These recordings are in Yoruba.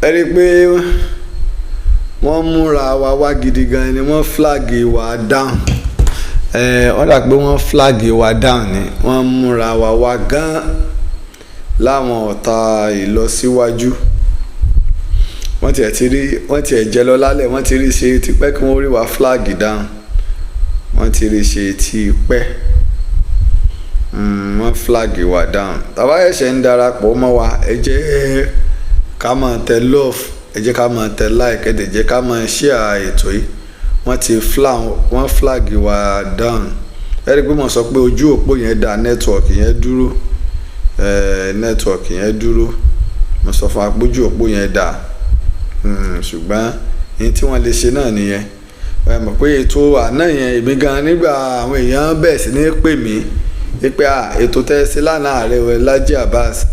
Ẹ rí i pé wọ́n múra wa wá gidi gan ni, wọ́n flag wa down. Wọ́n dà pé wọ́n flag wa down ni, wọ́n múra wa wá gan láwọn ọ̀tá ìlọsíwájú. Wọ́n tiẹ̀ ti rí, wọ́n tiẹ̀ jẹ lọ lálẹ́, wọ́n ti rí ṣe tipẹ́ kí wọ́n rí wa flag down. Wọ́n ti rí ṣe tipẹ́. Wọ́n flag wa down. Tàbá ẹ̀ṣẹ̀ ń darapọ̀ mọ́ wa, ẹ jẹ́ ká máa tẹ love, ẹ jẹ́ ká máa tẹ like, ẹ dẹ̀ jẹ́ ká máa share ètò yìí. Wọ́n ti flag, wọ́n flag wa down. Ẹ rí i pé mo sọ pé ojú òpó yẹn da, network yẹn dúró, network yẹn dúró. Mo sọ fún wa pé ojú òpó yẹn da, ṣùgbọ́n ní tí wọ́n lè ṣe náà nìyẹn. Ẹ mọ̀ pé ètò àná yẹn, èmi gan nígbà àwọn èèyàn bẹ̀rẹ̀ sí ní pè mí pé ètò tẹ́ ẹ sí lánàá, ààrẹ Laji Abbas.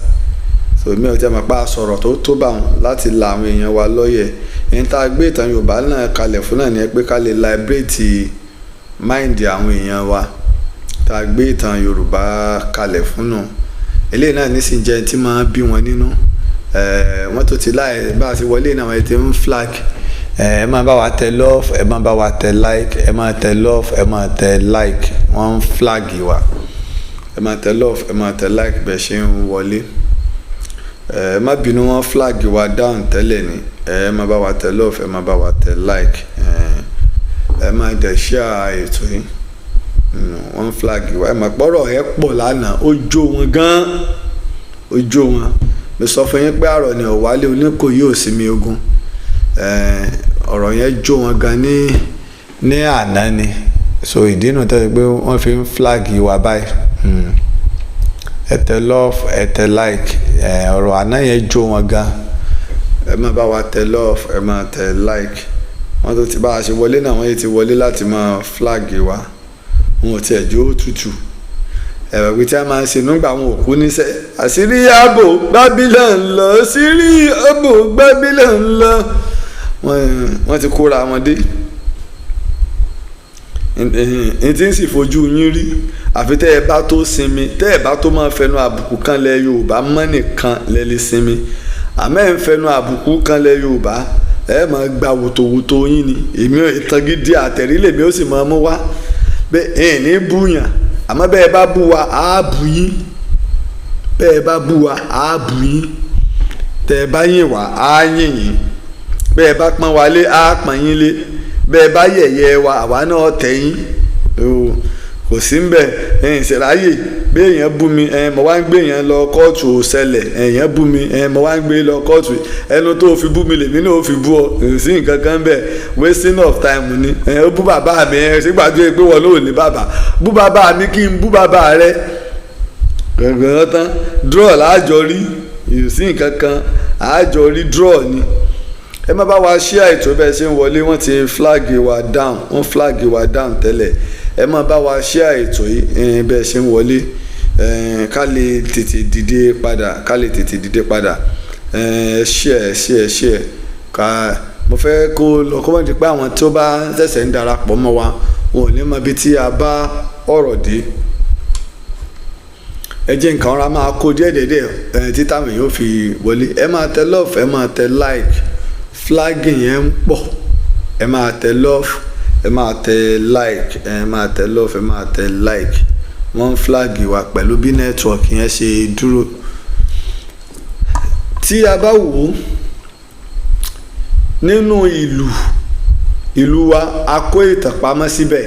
So mi ò tẹ́ mọ̀ pé a sọ̀rọ̀ tó tó bá wọn láti la àwọn èèyàn wa lọ́yẹ̀. Ní tá a gbé ìtàn Yorùbá náà kalẹ̀ fún náà ni pé ká lè liberate mind àwọn èèyàn wa. Tá a gbé ìtàn Yorùbá kalẹ̀ fún náà, eléyìí náà nísìnyí jẹ́ tí máa bí wọn nínú. Wọ́n tó ti láì bá a ti wọlé náà, wọ́n ti ń flag. Ẹ máa bá wa tẹ love, ẹ máa bá wa tẹ like, ẹ máa tẹ love, ẹ máa tẹ like. Wọ́n ń flag wa. Ẹ máa tẹ love, ẹ máa tẹ like bẹ́ẹ̀ ṣe ń wọlé. Ẹ má bínú, wọ́n flag wa down tẹ́lẹ̀ ni. Ẹ máa bá wa tẹ love, ẹ máa bá wa tẹ like, ẹ máa dẹ̀ share ètò yìí. Wọ́n flag wa. Ẹ máa pọ́rọ̀ ẹ pọ̀ lánàá, ó jó wọn gan, ó jó wọn. Mo sọ fún yín pé àrọ̀ ni ọ̀wálé Oníkòyí ò sí mi ogun. Ọ̀rọ̀ yẹn jó wọn gan ní àná ni. So ìdí nu tẹ́lẹ̀ pé wọ́n fi ń flag wa báyìí. Ẹ tẹ love, ẹ tẹ like. Ọ̀rọ̀ àná yẹn jó wọn gan. Ẹ má bá wa tẹ love, ẹ má tẹ like. Wọ́n tó ti bá a ṣe wọlé náà, wọ́n yìí ti wọlé láti máa flag wa. Wọn ò tiẹ̀ jó tutù ẹ̀rọ pé tí a máa ń ṣe nígbà àwọn òkú níṣẹ́. Àṣírí ààbò Babylon lọ, àṣírí ààbò Babylon lọ. Wọ́n ti kóra wọn dé n tí ń sì fojú yín rí. Àfi tẹ́ ẹ bá tó sinmi, tẹ́ ẹ bá tó máa fẹnu àbùkù kan lẹ Yorùbá mọ́ nìkan lẹ lè sinmi. Àmọ́ ẹ̀ ń fẹnu àbùkù kan lẹ Yorùbá, ẹ máa gba wòtòwòtò yín ni. Èmi ìtàn gidi àtẹ̀rí lèmi ó sì máa mú wá bẹ́ẹ̀. Ẹ̀ ní búyàn, àmọ́ bẹ́ẹ̀ bá bú wa, á bú yín. Bẹ́ẹ̀ bá bú wa, á bú yín. Tẹ́ ẹ bá yìn wá, á yìn yín. Bẹ́ẹ̀ bá pọ́n wa lé, á pọ́n yín lé. Bẹ́ẹ̀ bá yẹ̀yẹ́ wa, àwa náà tẹ̀ yín. Kò sí nbẹ ẹ̀yìn ìṣẹ̀ráyè. Bí èèyàn bú mi, ẹ̀ mo wá ń gbé èèyàn lọ kóòtù. Ò ṣẹlẹ̀. Èèyàn bú mi, ẹ̀ mo wá ń gbé lọ kóòtù. Ẹnu tó fi bú mi lèmi náà ó fi bú ọ. Kò sí nǹkan kan bẹ́ẹ̀, wasting of time ni. Ẹ̀ ó bú bàbá mi, ẹ̀ sígbàdo pé wọn ló ní bàbá. Bú bàbá mi kí n bú bàbá rẹ gbọ̀ngàn tán, draw láàjọ rí. Kò sí nǹkan kan, àjọ rí draw ni. Ẹ má bá wa share ètò bẹ́ẹ̀ ṣe ń wọlé. Wọ́n ti flag wa down, wọ́n flag wa down tẹ́lẹ̀. Ẹ má bá wa share ètò yìí bẹ́ẹ̀ ṣe ń wọlé, ká lè tètè dìde padà, ká lè tètè dìde padà. Share, share, share. Ká mo fẹ́ kó lọ, kó má di pé àwọn tó bá ṣẹ̀ṣẹ̀ ń darapọ̀ mọ́ wa, wọn ò ní mọ ibi tí a bá ọ̀rọ̀ dé. Ẹ jẹ́ nǹkan ọ̀rá máa kó díẹ̀ díẹ̀ ẹ̀ tí táwọn èèyàn fi wọlé. Ẹ máa tẹ love, ẹ máa tẹ like. Flagging yẹn ń pọ̀. Ẹ máa tẹ love, ẹ máa tẹ like, ẹ máa tẹ love, ẹ máa tẹ like. Wọ́n ń flag wa pẹ̀lú bí network yẹn ṣe dúró. Tí a bá wò ó nínú ìlú wa, a kó ìtàn pamọ́ síbẹ̀.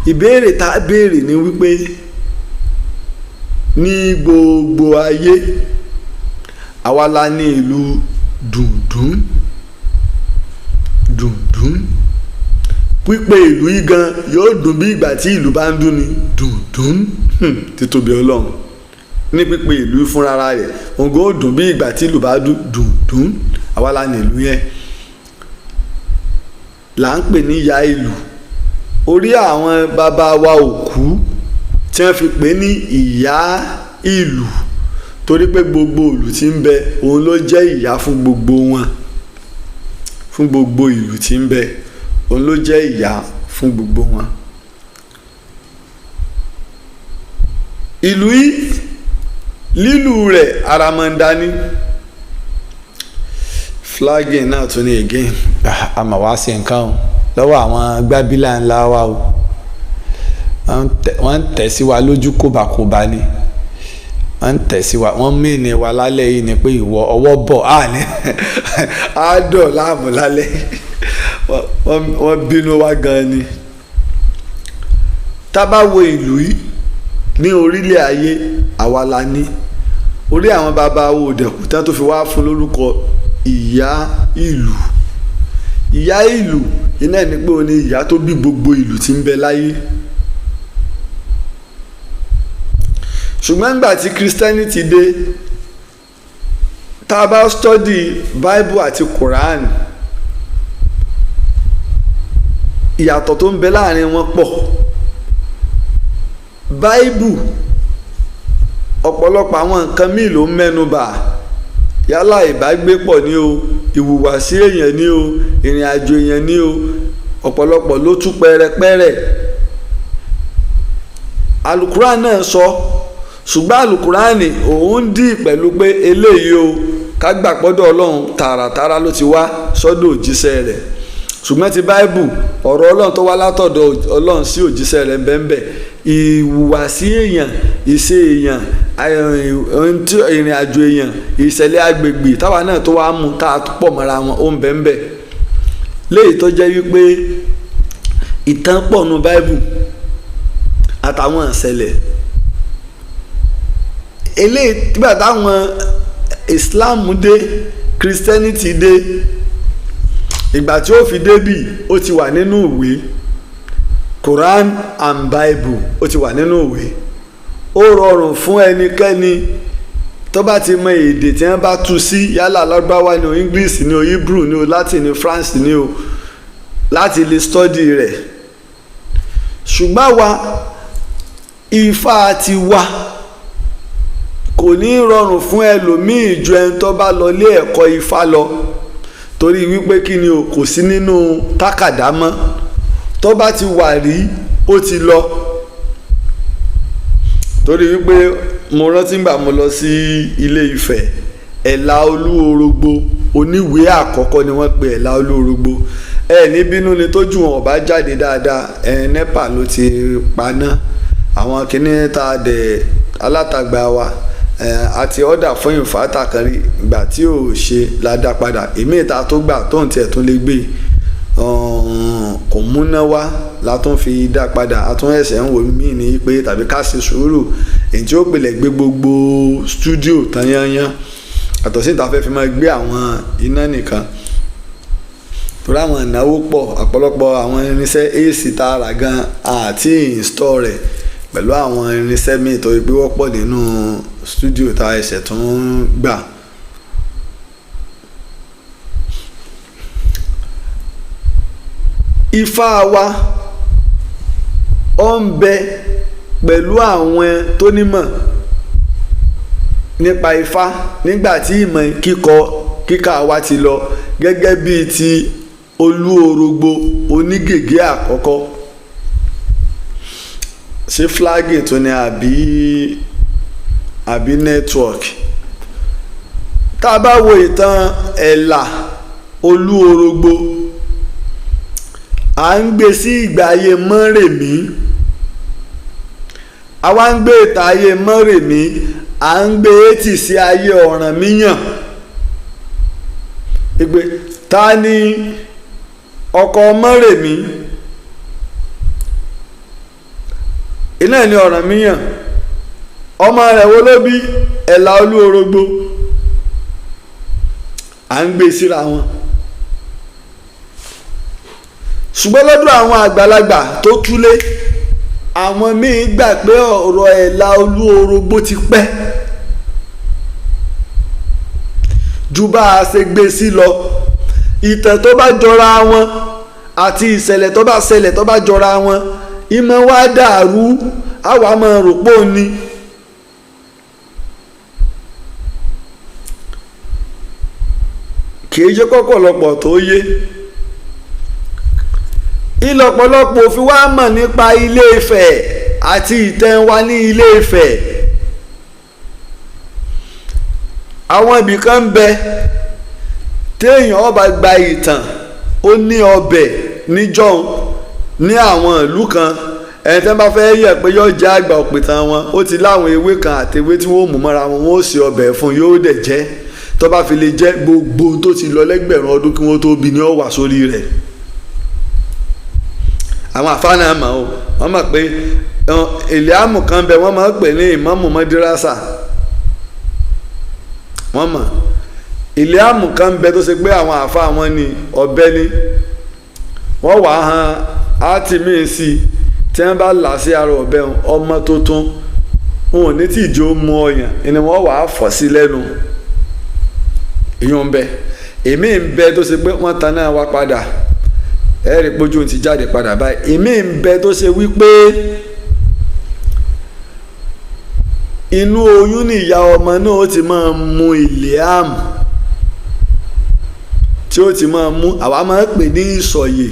Ìbéèrè tá a béèrè ni wípé ní gbogbo ayé, àwa la ní ìlú dùndún dùndún. Pípé ìlú yìí gan yóò dùn bí ìgbà tí ìlú bá ń dún ni dùndún. Títóbi Ọlọ́run ní pípé ìlú fúnra rẹ̀ ògùn ó dùn bí ìgbà tí ìlú bá dún dùndún. Àwa la ní ìlú yẹn là ń pè ní ìyá ìlú. Orí àwọn bàbá wa òkú tí wọ́n fi pè ní ìyá ìlú, torí pé gbogbo ìlú tí ń bẹ, òun ló jẹ́ ìyá fún gbogbo wọn. Fún gbogbo ìlú tí ń bẹ, òun ló jẹ́ ìyá fún gbogbo wọn. Ìlú yìí, lílù rẹ̀ aramọ̀ndá ni. Flagging náà tún ní again. A mà wá sí nǹkan o lọ́wọ́ àwọn gbábílà ńlá wa o. Wọ́n ń tẹ̀ sí wa lójú kóbakóba ni. Wọ́n ń tẹ̀ sí wa, wọ́n mìíní wa lálẹ́ yìí ni pé ìwọ ọwọ́ bọ̀ á ní á dọ̀ láàmú lálẹ́. Wọ́n bínú wa gan ni. Tá bá wo ìlú yìí ní orílẹ̀ ayé, àwa la ní orí àwọn bàbá wo òdẹ̀kù tán tó fi wá fún lórúkọ ìyá ìlú. Ìyá ìlú iná ní pé ó ní ìyá tó bí gbogbo ìlú tí ń bẹ láyé. Ṣùgbọ́n nígbà tí Christianity dé, tá a bá study Bible àti Quran, ìyàtọ̀ tó ń bẹ láàrin wọn pọ̀. Bible, ọ̀pọ̀lọpọ̀ àwọn nǹkan míì ló ń mẹ́nu bà, yálà ìbágbépọ̀ ni o, ìhùwàsí èèyàn ni o, ìrìn àjò èèyàn ni o, ọ̀pọ̀lọpọ̀ ló tú pẹ́rẹpẹ́rẹ. Alukuran náà sọ, ṣùgbọ́n alukurani òun dì pẹ̀lú pé eléyìí o, ká gbà pọ́dọ̀ Ọlọ́run tààràtààrà ló ti wá sọ́dọ̀ òjíṣẹ́ rẹ̀. Ṣùgbọ́n ti Báíbù, ọ̀rọ̀ Ọlọ́run tó wá látọ̀dọ̀ Ọlọ́run sí òjíṣẹ́ rẹ̀ bẹ́ẹ̀nbẹ́ẹ̀, ìhùwàsí èèyàn, ìṣe èèyàn, ìrìn àjò èèyàn, ìṣẹ̀lẹ̀ agbègbè táwa náà tó wá mú tá a pọ̀ mọ́ra wọn, ó ń bẹ́ẹ̀nbẹ́ẹ̀. Léyìí tó jẹ́ wípé ìtàn pọ̀ nu Báíbù àtàwọn ìṣẹ̀lẹ̀ eléyìí. Nígbà táwọn Islam dé, Christianity dé, ìgbà tí ó fi débì ó ti wà nínú ìwé Quran and Bible, ó ti wà nínú ìwé. Ó rọrùn fún ẹnikẹ́ni tó bá ti mọ èdè tí wọ́n bá tú sí, yálà Lárúbáwá ni o, English ni o, Hebrew ni o, Latin ni o, France ni o, láti lè study rẹ̀. Ṣùgbọ́n wa Ifá ti wá kò ní rọrùn fún ẹlòmíì ju ẹni tó bá lọ lé ẹ̀kọ́ Ifá lọ, torí wípé kí ni o, kò sí nínú tákàdá mọ́. Tó bá ti wà rí, ó ti lọ. Torí wípé mo rántí gbà mo lọ sí Ilé Ifẹ̀, Ẹ̀là Olúorogbo oníwèé àkọ́kọ́ ni wọ́n pe Ẹ̀là Olúorogbo. Ẹ ní bínú ni tójú wọn ọba jáde dáadáa, ẹ NEPA ló ti paná àwọn kinní tá a dẹ̀ alátagbà wa àti ọ̀dà fún ìfàtà kan rí, ìgbà tí ò ṣe la dá padà. Èmi ìta tó gbà tó ń tiẹ̀ tún lè gbé kò múná wá la tún fi dá padà. A tún ẹsẹ̀ ń wò mí ní pé tàbí ká ṣe sùúrù èyí tí ó pilẹ̀ gbé gbogbo stúdíò tán yányán, àtọ̀ sí ìta fẹ́ fi máa gbé àwọn iná nìkan, torí àwọn ìnáwó pọ̀. Ọ̀pọ̀lọpọ̀ àwọn irinṣẹ́ AC tá a rà gan àti install rẹ̀ pẹ̀lú àwọn irinṣẹ́ míì tó yẹ pé wọ́pọ̀ nínú stúdíò tá a ẹsẹ̀ tún ń gbà. Ifá wa ó ń bẹ pẹ̀lú àwọn tó nímọ̀ nípa Ifá nígbà tí ìmọ̀ kíkọ kíkà wa ti lọ, gẹ́gẹ́ bíi ti Olúorogbo onígègé àkọ́kọ́. Ṣé flagging tún ni àbí network? Tá a bá wo ìtàn Ẹ̀là Olúorogbo, à ń gbé sí ìgbà ayé Mọ́rèmí. Àwa ń gbé ìtàn ayé Mọ́rèmí, à ń gbé etí sí ayé Ọ̀rànmíyàn. Ìgbé ta ni ọkọ Mọ́rèmí? Iná ni Ọ̀rànmíyàn. Ọmọ rẹ̀ wo ló bí? Ẹ̀là Olúorogbo. À ń gbé síra wọn. Ṣùgbọ́n lọ́dọ̀ àwọn àgbàlagbà tó túlé, àwọn míì gbà pé ọ̀rọ̀ Ẹ̀là Olúorogbo ti pẹ́ ju bá a ṣe gbé sí lọ. Ìtàn tó bá jọra wọn àti ìṣẹ̀lẹ̀ tó bá ṣẹlẹ̀ tó bá jọra wọn, ìmọ̀ wa dàrú, àwa máa rò pé òun ni. Kì í jẹ́ kọ́pọ̀lọpọ̀ tó yé. Ìlọ̀pọ̀lọpọ̀ fi wá mọ̀ nípa Ilé Ifẹ̀ àti ìtàn wa ní Ilé Ifẹ̀. Àwọn ibì kan ń bẹ Téèyàn ọba gba ìtàn, ó ní ọbẹ̀ níjọ́un ní àwọn ìlú kan, ẹni tẹ́ bá fẹ́ yẹ̀ pé yóò jẹ́ àgbà òpìtàn wọn, ó ti láwọn ewé kan àti ewé tí wọ́n mú mọ́ra wọn, wọ́n ó ṣe ọbẹ̀ fún yóò dẹ̀ jẹ́. Tó bá fi lè jẹ́, gbogbo tó ti lọ lẹ́gbẹ̀rún ọdún kí wọ́n tó bí ní ó wà sórí rẹ̀. Àwọn àfáàná mọ̀ o, wọ́n mọ̀ pé ìlíàmù kan bẹ, wọ́n máa ń pè ní ìmáàmù mọ́dírásà. Wọ́n mọ̀ ìlíàmù kan bẹ tó ṣe pé àwọn àfa wọn ni ọ̀bẹ ni wọ́n wà á han áàtì míì sí i, tí wọ́n bá là sí ara ọ̀bẹ ọmọ tuntun, wọn ò ní tí ìjó mu ọyàn ni wọ́n wà á fọ̀ sí lẹ́nu. Ìyún ń bẹ. Èmi ń bẹ tó ṣe pé wọ́n tan náà wá padà, ẹ̀rí pójú ti jáde padà báyìí. Èmi ń bẹ tó ṣe wípé inú oyún ni ìyá ọmọ náà ó ti máa mu ìlíàmù, tí ó ti máa mú, àwa máa ń pè ní ìsọ̀yè.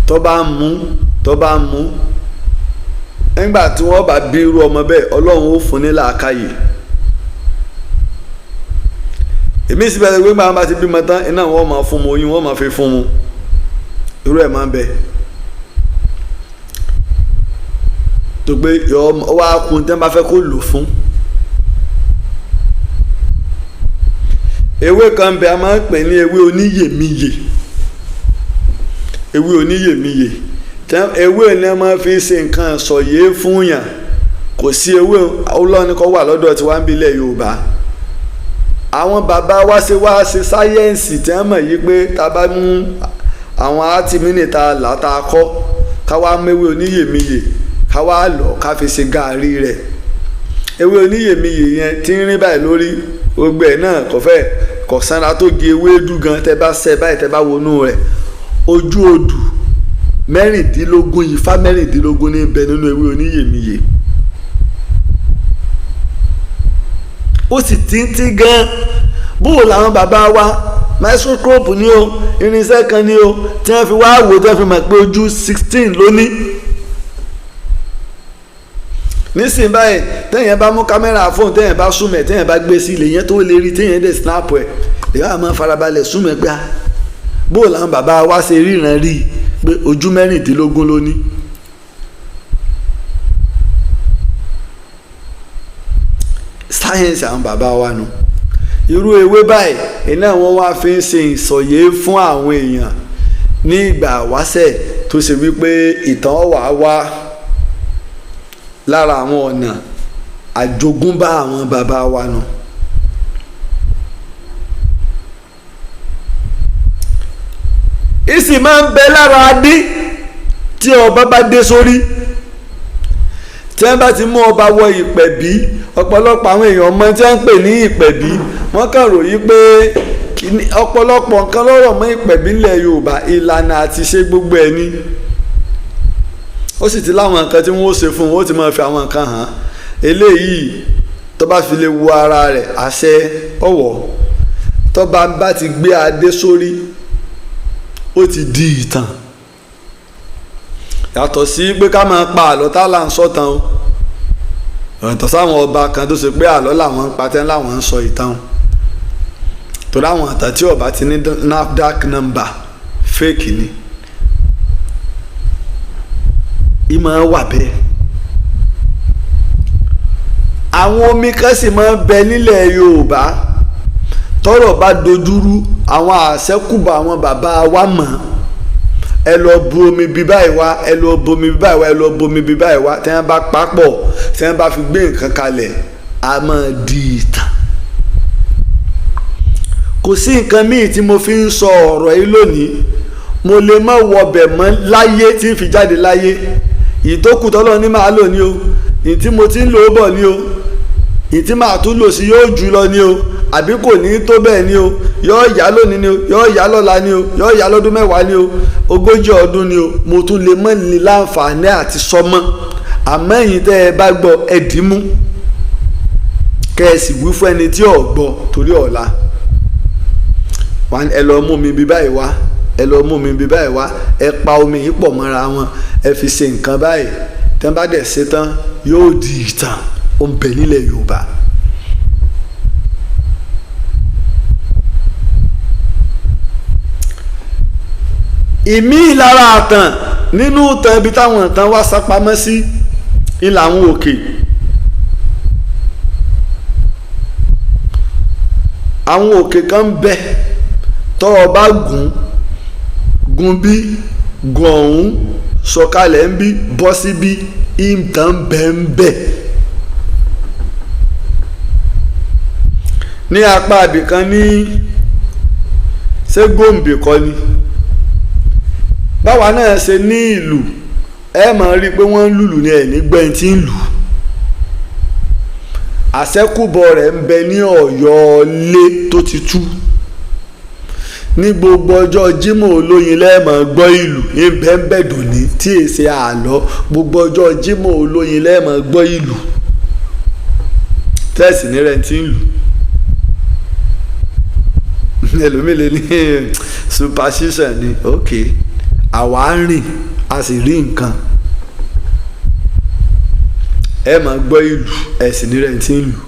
Tó bá ń mú, tó bá ń mú, nígbà tí wọ́n bá bí irú ọmọ bẹ́ẹ̀, Ọlọ́run ó fún ní làákàyè. Èmi sì bẹ̀rẹ̀ pé gbàgbọ́n bá ti bímọ tán, iná wọn máa fún mu, oyún wọn máa fi fún mu, irú ẹ̀ máa ń bẹ. Tó pé wá kun tí wọ́n bá fẹ́ kó lò fún. Ewé kan bẹ, a máa ń pè ní ewé oníyèmíyè. Ewé oníyèmíyè, ewé ni a máa fi ṣe nǹkan sọ̀yé fún yàn. Kò sí ewé ọlọ́ni kan wà lọ́dọ̀ tí wọ́n ń bí ilẹ̀ Yorùbá. Àwọn bàbá wa ṣe wá ṣe sáyẹ́ǹsì tí wọ́n mọ̀ yí pé tá a bá mú àwọn átímínì tá a là tá a kọ́, ká wá méwé oníyèmíyè, ká wá lọ ká fi ṣe gàárì rẹ̀. Ewé oníyèmíyè yẹn tí ń rí báyìí lórí gbogbo ẹ̀ náà, kò fẹ́ kò sanra tó gi ewédú gan. Tẹ́ bá ṣe báyìí, tẹ́ bá wọnú rẹ̀, ojú odù 16, ifá 16 ní bẹ nínú ewé oníyèmíyè. Ó sì tíntín gan. Bó làwọn bàbá wa, microscope ni o, irinṣẹ́ kan ni o, tí wọ́n fi wá wò, tí wọ́n fi mọ̀ pé ojú 16 ló ní. Nísìnyí báyìí, téèyàn bá mú kámẹ́rà fóònù, téèyàn bá súnmẹ̀, téèyàn bá gbé sí ilé yẹn tó lè rí, téèyàn dẹ̀ snap ẹ̀, èyí á máa farabalẹ̀ súnmẹ̀ pé bó làwọn bàbá wa ṣe ríran rí pé ojú 16 ló ní. Sáyẹ́nsì àwọn bàbá wa nu. Irú ewé báyìí iná wọn wá fi ń ṣe ìsọ̀yé fún àwọn èèyàn ní ìgbà wáṣẹ̀, tó ṣe wípé ìtàn wà wá lára àwọn ọ̀nà àjogúnbá àwọn bàbá wa nu. Ìsì máa ń bẹ lára adé tí ọba bá dé sórí. Tí wọ́n bá ti mú ọba wọ ìpẹ̀bí, ọ̀pọ̀lọpọ̀ àwọn èèyàn ọmọ tí wọ́n ń pè ní ìpẹ̀bí, wọ́n kàn ròyìn pé ọ̀pọ̀lọpọ̀ nǹkan lọ́rọ̀ mọ́ ìpẹ̀bí ńlẹ̀ Yorùbá, ìlànà àti ṣe gbogbo ẹ̀ ni. Ó sì ti láwọn nǹkan tí wọ́n ó ṣe fún un, ó ti máa fi àwọn nǹkan hàn. Eléyìí tó bá fi lè wo ara rẹ̀, àṣẹ ọ̀wọ̀. Tó bá ti gbé adé sórí, ó ti di ìtàn. Yàtọ̀ sí pé ká máa pa àlọ́ tá là ń sọ̀tàn o. Yàtọ̀ sáwọn ọba kan tó ṣe pé àlọ́ làwọn ń pa tẹ́ láwọn ń sọ ìtàn. Torí àwọn àtàn tí ọba ti ní NAFDAC number, fake ni. Ìmọ̀ wà bẹ́ẹ̀. Àwọn omi kan sì máa ń bẹ nílẹ̀ Yorùbá. Tọ́rọ̀ bá dojúrú, àwọn àṣẹ́kùbọ̀ àwọn bàbá wa mọ̀. Ẹ lọ bu omi bí báyìí wá, ẹ lọ bu omi bí báyìí wá, ẹ lọ bu omi bí báyìí wá. Tí wọ́n bá papọ̀, tí wọ́n bá fi gbé nǹkan kalẹ̀, a máa di ìtàn. Kò sí nǹkan míì tí mo fi ń sọ ọ̀rọ̀ yìí lónìí. Mo lè má wọbẹ̀ mọ́ láyé tí ń fi jáde láyé. Ìtókù tọ́lọ́ ní màá lò ní o, ìyí tí mo ti ń lò ó bọ̀ ní o, ìyí tí màá tún lò sí yóò jù lọ ní o, àbí kò ní tó bẹ́ẹ̀ ní o, yóò yá lónìí ní o, yóò yá lọ́la ní o, yóò yá lọ́dún 10 ní o, 40 ọdún ní o. Mo tún lè mọ́ ní láǹfààní àti sọmọ́. Àmọ́ ẹ̀yin tẹ́ ẹ bá gbọ́, ẹ dì í mú, kẹ́ ẹ sì wí fún ẹni tí ò gbọ́ torí ọ̀la. Ẹ lọ mú mi bí báyìí wá, ẹ lọ mú mi bí báyìí wá, ẹ pa omi yìí pọ̀ mọ́ra wọn, ẹ fi ṣe nǹkan báyìí. Tẹ́ bá dẹ̀ ṣe tán, yóò di ìtàn. Ó ń bẹ nílẹ̀ Yorùbá. Ìmí lára àtàn nínú ìtàn ibi táwọn ìtàn wá sápamọ́ sí ilà àwọn òkè. Àwọn òkè kan ń bẹ tọ́ ọ bá gùn gùn bí gùn ọ̀hún sọ̀kalẹ̀ ń bí bọ́ sí bí ìtàn bẹ́ ń bẹ. Ní apá ibìkan ní ṣé Gombe kọ́ ni báwa náà ṣe ní ìlú, ẹ máa rí i pé wọ́n ń lùlù ní ẹ̀ nígbẹ́ tí ń lù. Àṣẹ́kùbọ̀ rẹ̀ ń bẹ ní Ọ̀yọ́ lé tó ti tú. Ní gbogbo ọjọ́ Jímọ̀ olóyin lẹ́ẹ̀mọ̀ gbọ́ ìlú ń bẹ dòní tí èsì àlọ́. Gbogbo ọjọ́ Jímọ̀ olóyin lẹ́ẹ̀mọ̀ gbọ́ ìlú tẹ́sì ní rẹ̀ ti ń lù. Ẹlòmíì lè ní superstition ni, ok, àwa ń rìn a sì rí nǹkan. Ẹ máa gbọ́ ìlú ẹ̀sìn ní rẹ̀ ti ń lù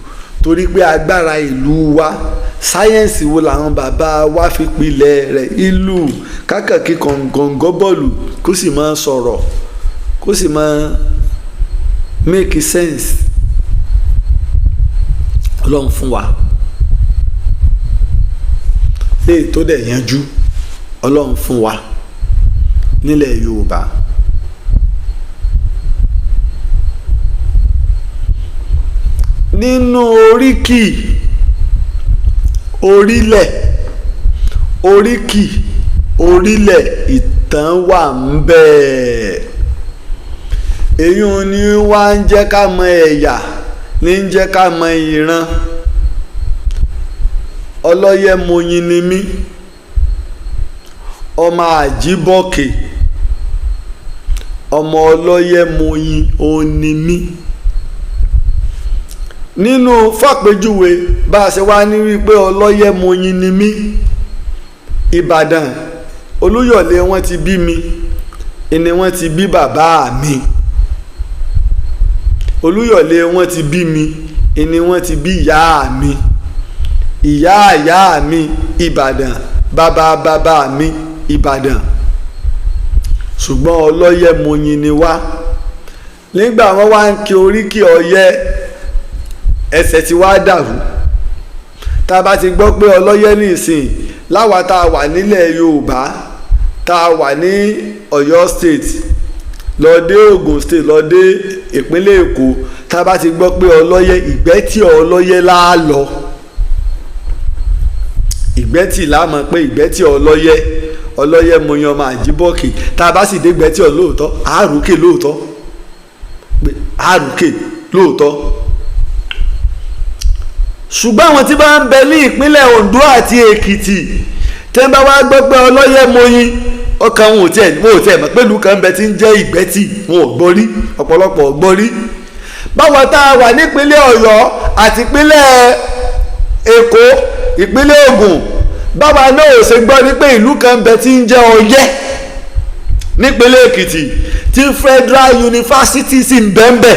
torí pé agbára ìlú wa, sáyẹ́ǹsì wo làwọn bàbá wa fi pilẹ̀ rẹ̀ ìlú kákàkí kọ̀ǹgọ̀ bọ́ọ̀lù kó sì máa sọ̀rọ̀ kó sì máa make sense. Ọlọ́run fún wa léè tó dẹ̀ yanjú, Ọlọ́run fún wa nílẹ̀ Yorùbá. Nínú oríkì orílẹ̀, oríkì orílẹ̀ ìtàn wà ń bẹ. Èyí ni wá ń jẹ́ ká mọ ẹ̀yà, ní ń jẹ́ ká mọ ìran. Ọlọ́yẹ̀mọyin ni mí, ọmọ Àjíbọ̀kè, ọmọ Ọlọ́yẹ̀mọyin òun ni mí. Nínú fàpèjúwe bá a ṣe wá ní wípé Ọlọ́yẹ̀mọyin ni mí, Ìbàdàn Olúyọ̀lé wọ́n ti bí mi, ìní wọ́n ti bí bàbá mi. Olúyọ̀lé wọ́n ti bí mi, ìní wọ́n ti bí ìyá mi. Ìyá ìyá mi Ìbàdàn, bàbá bàbá mi Ìbàdàn. Ṣùgbọ́n Ọlọ́yẹ̀mọyin ni wá. Nígbà wọ́n wá ń kí oríkì Ọ̀yẹ́, ẹsẹ̀ ti wá dàrú. Tá a bá ti gbọ́ pé Ọlọ́yẹ̀ ní ìsìn, láwa tá a wà nílẹ̀ Yorùbá, tá a wà ní Ọ̀yọ́ state, lọ dé Ògùn state, lọ dé ìpínlẹ̀ Èkó, tá a bá ti gbọ́ pé Ọlọ́yẹ̀, Ìgbẹ́tì Ọlọ́yẹ̀ la lọ. Ìgbẹ́tì la mọ̀ pé Ìgbẹ́tì Ọlọ́yẹ̀, Ọlọ́yẹ̀mọyin ọmọ Àjíbọ̀kè. Tá a bá sì dé Ìgbẹ́tì lóòótọ́, àrùkè lóòótọ́, àrùkè lóòótọ́. Ṣùgbọ́n àwọn tí bá ń bẹ ní ìpínlẹ̀ Oǹdó àti Èkìtì tẹ́ ń bá wá gbọ́ pé Ọlọ́yẹ̀mọyin, ọkàn wọn ò tiẹ̀ mọ̀ pé ìlú kan ń bẹ tí ń jẹ́ Ìgbẹ́tì, wọn ò gbọ́ rí, ọ̀pọ̀lọpọ̀ ò gbọ́ rí. Báwọn tá a wà nípínlẹ̀ Ọ̀yọ́ àti ìpínlẹ̀ Èkó, ìpínlẹ̀ Ògùn, báwa náà ò ṣe gbọ́ ní pé ìlú kan ń bẹ tí ń jẹ́ Ọ̀yẹ́ nípínlẹ̀ Èkìtì tí Federal University sì ń bẹ ń bẹ.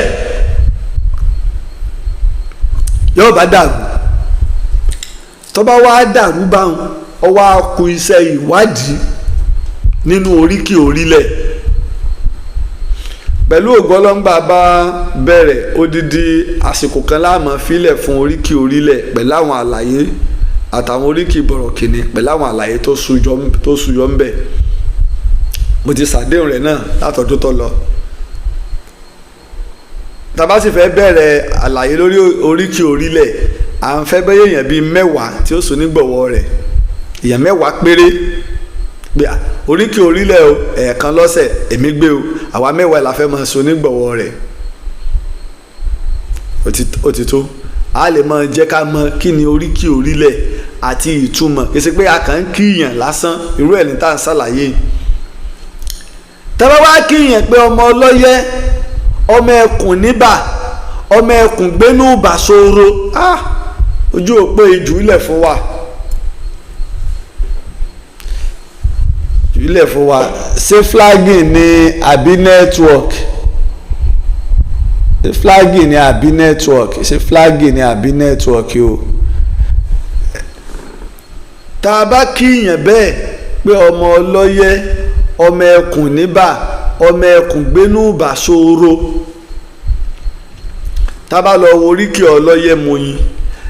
Yóò bá dàrú. Tó bá wá dàrú báwọn, ó wá kù iṣẹ́ ìwádìí nínú oríkì orílẹ̀. Pẹ̀lú ògo Ọlọ́run bá bẹ̀rẹ̀ odidi àsìkò kan láàmú fílẹ̀ fún oríkì orílẹ̀ pẹ̀lú àwọn àlàyé àtàwọn oríkì bọ̀rọ̀kìnní pẹ̀lú àwọn àlàyé tó súyọ ń bẹ̀. Mo ti ṣàdéhùn rẹ̀ náà látọdún tó lọ. Tá bá sì fẹ́ bẹ̀rẹ̀ àlàyé lórí oríkì orílẹ̀, à ń fẹ́ bẹ́yẹ̀ èèyàn bíi mẹ́wàá tí ó sùn nígbọ̀wọ́ rẹ̀, èèyàn mẹ́wàá péré. Pé oríkì orílẹ̀ o, ẹ̀ẹ̀kan lọ́sẹ̀ èmi gbé o, àwa mẹ́wàá la fẹ́ máa sùn nígbọ̀wọ́ rẹ̀. Ó ti tó. A lè máa jẹ́ ká mọ̀ kí ni oríkì orílẹ̀ àti ìtumọ̀. Kì í ṣe pé a kàn ń kíyàn lásán, irú ẹ̀ ní tá à ń ṣàlàyé. Tá bá wá kíyàn pé ọmọ Ọlọ́yẹ̀, ọmọ ẹkùn níbà, ọmọ ẹkùn gbénú bàṣọro, ojú òpó ìjùlẹ̀ fún wa. Ìjùlẹ̀ fún wa. Ṣé flagging ni àbí network? Ṣé flagging ni àbí network? Ṣé flagging ni àbí network o? Tá a bá kíyàn bẹ́ẹ̀ pé ọmọ Ọlọ́yẹ̀, Ọmọ ẹkùn níbà, ọmọ ẹkùn gbénú bà ṣòro. Tá bá lọ wo oríkì Ọlọ́yẹ Mọ̀yìn,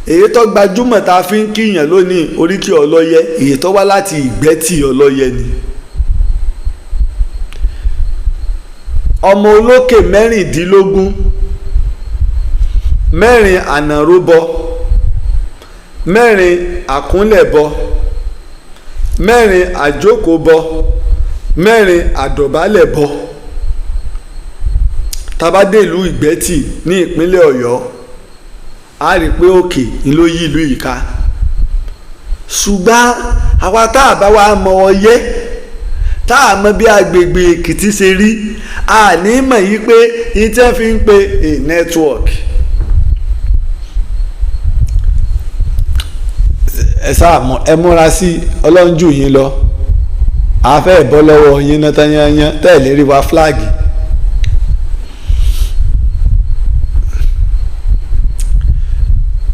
èyí tó gbajúmọ̀ tá a fi ń kíyàn lónìí, oríkì Ọlọ́yẹ, èyí tó wá láti Ìgbẹ́tì Ọlọ́yẹ ni. Ọmọ olókè 16, 4 ànàróbọ, 4 àkúnlẹ̀bọ, 4 àjókòbọ, 4 àdọ̀bálẹ̀bọ. Tá bá dé ìlú Ìgbẹ́tì ní ìpínlẹ̀ Ọ̀yọ́, a rí pé òkè ni ló yí ìlú yìí ká. Ṣùgbọ́n àwa tá a bá wa mọ Ọ̀yẹ́, tá a mọ bí agbègbè Èkìtì ṣe rí, a ní mọ̀ yí pé ìtẹ́ fi ń pe a network. Ẹ sáà mọ̀, ẹ múra sí Ọlọ́run jù yín lọ. A fẹ́ bọ́ lọ́wọ́ yín náà tán yányán tẹ́lẹ̀ rí wa fúláàgì.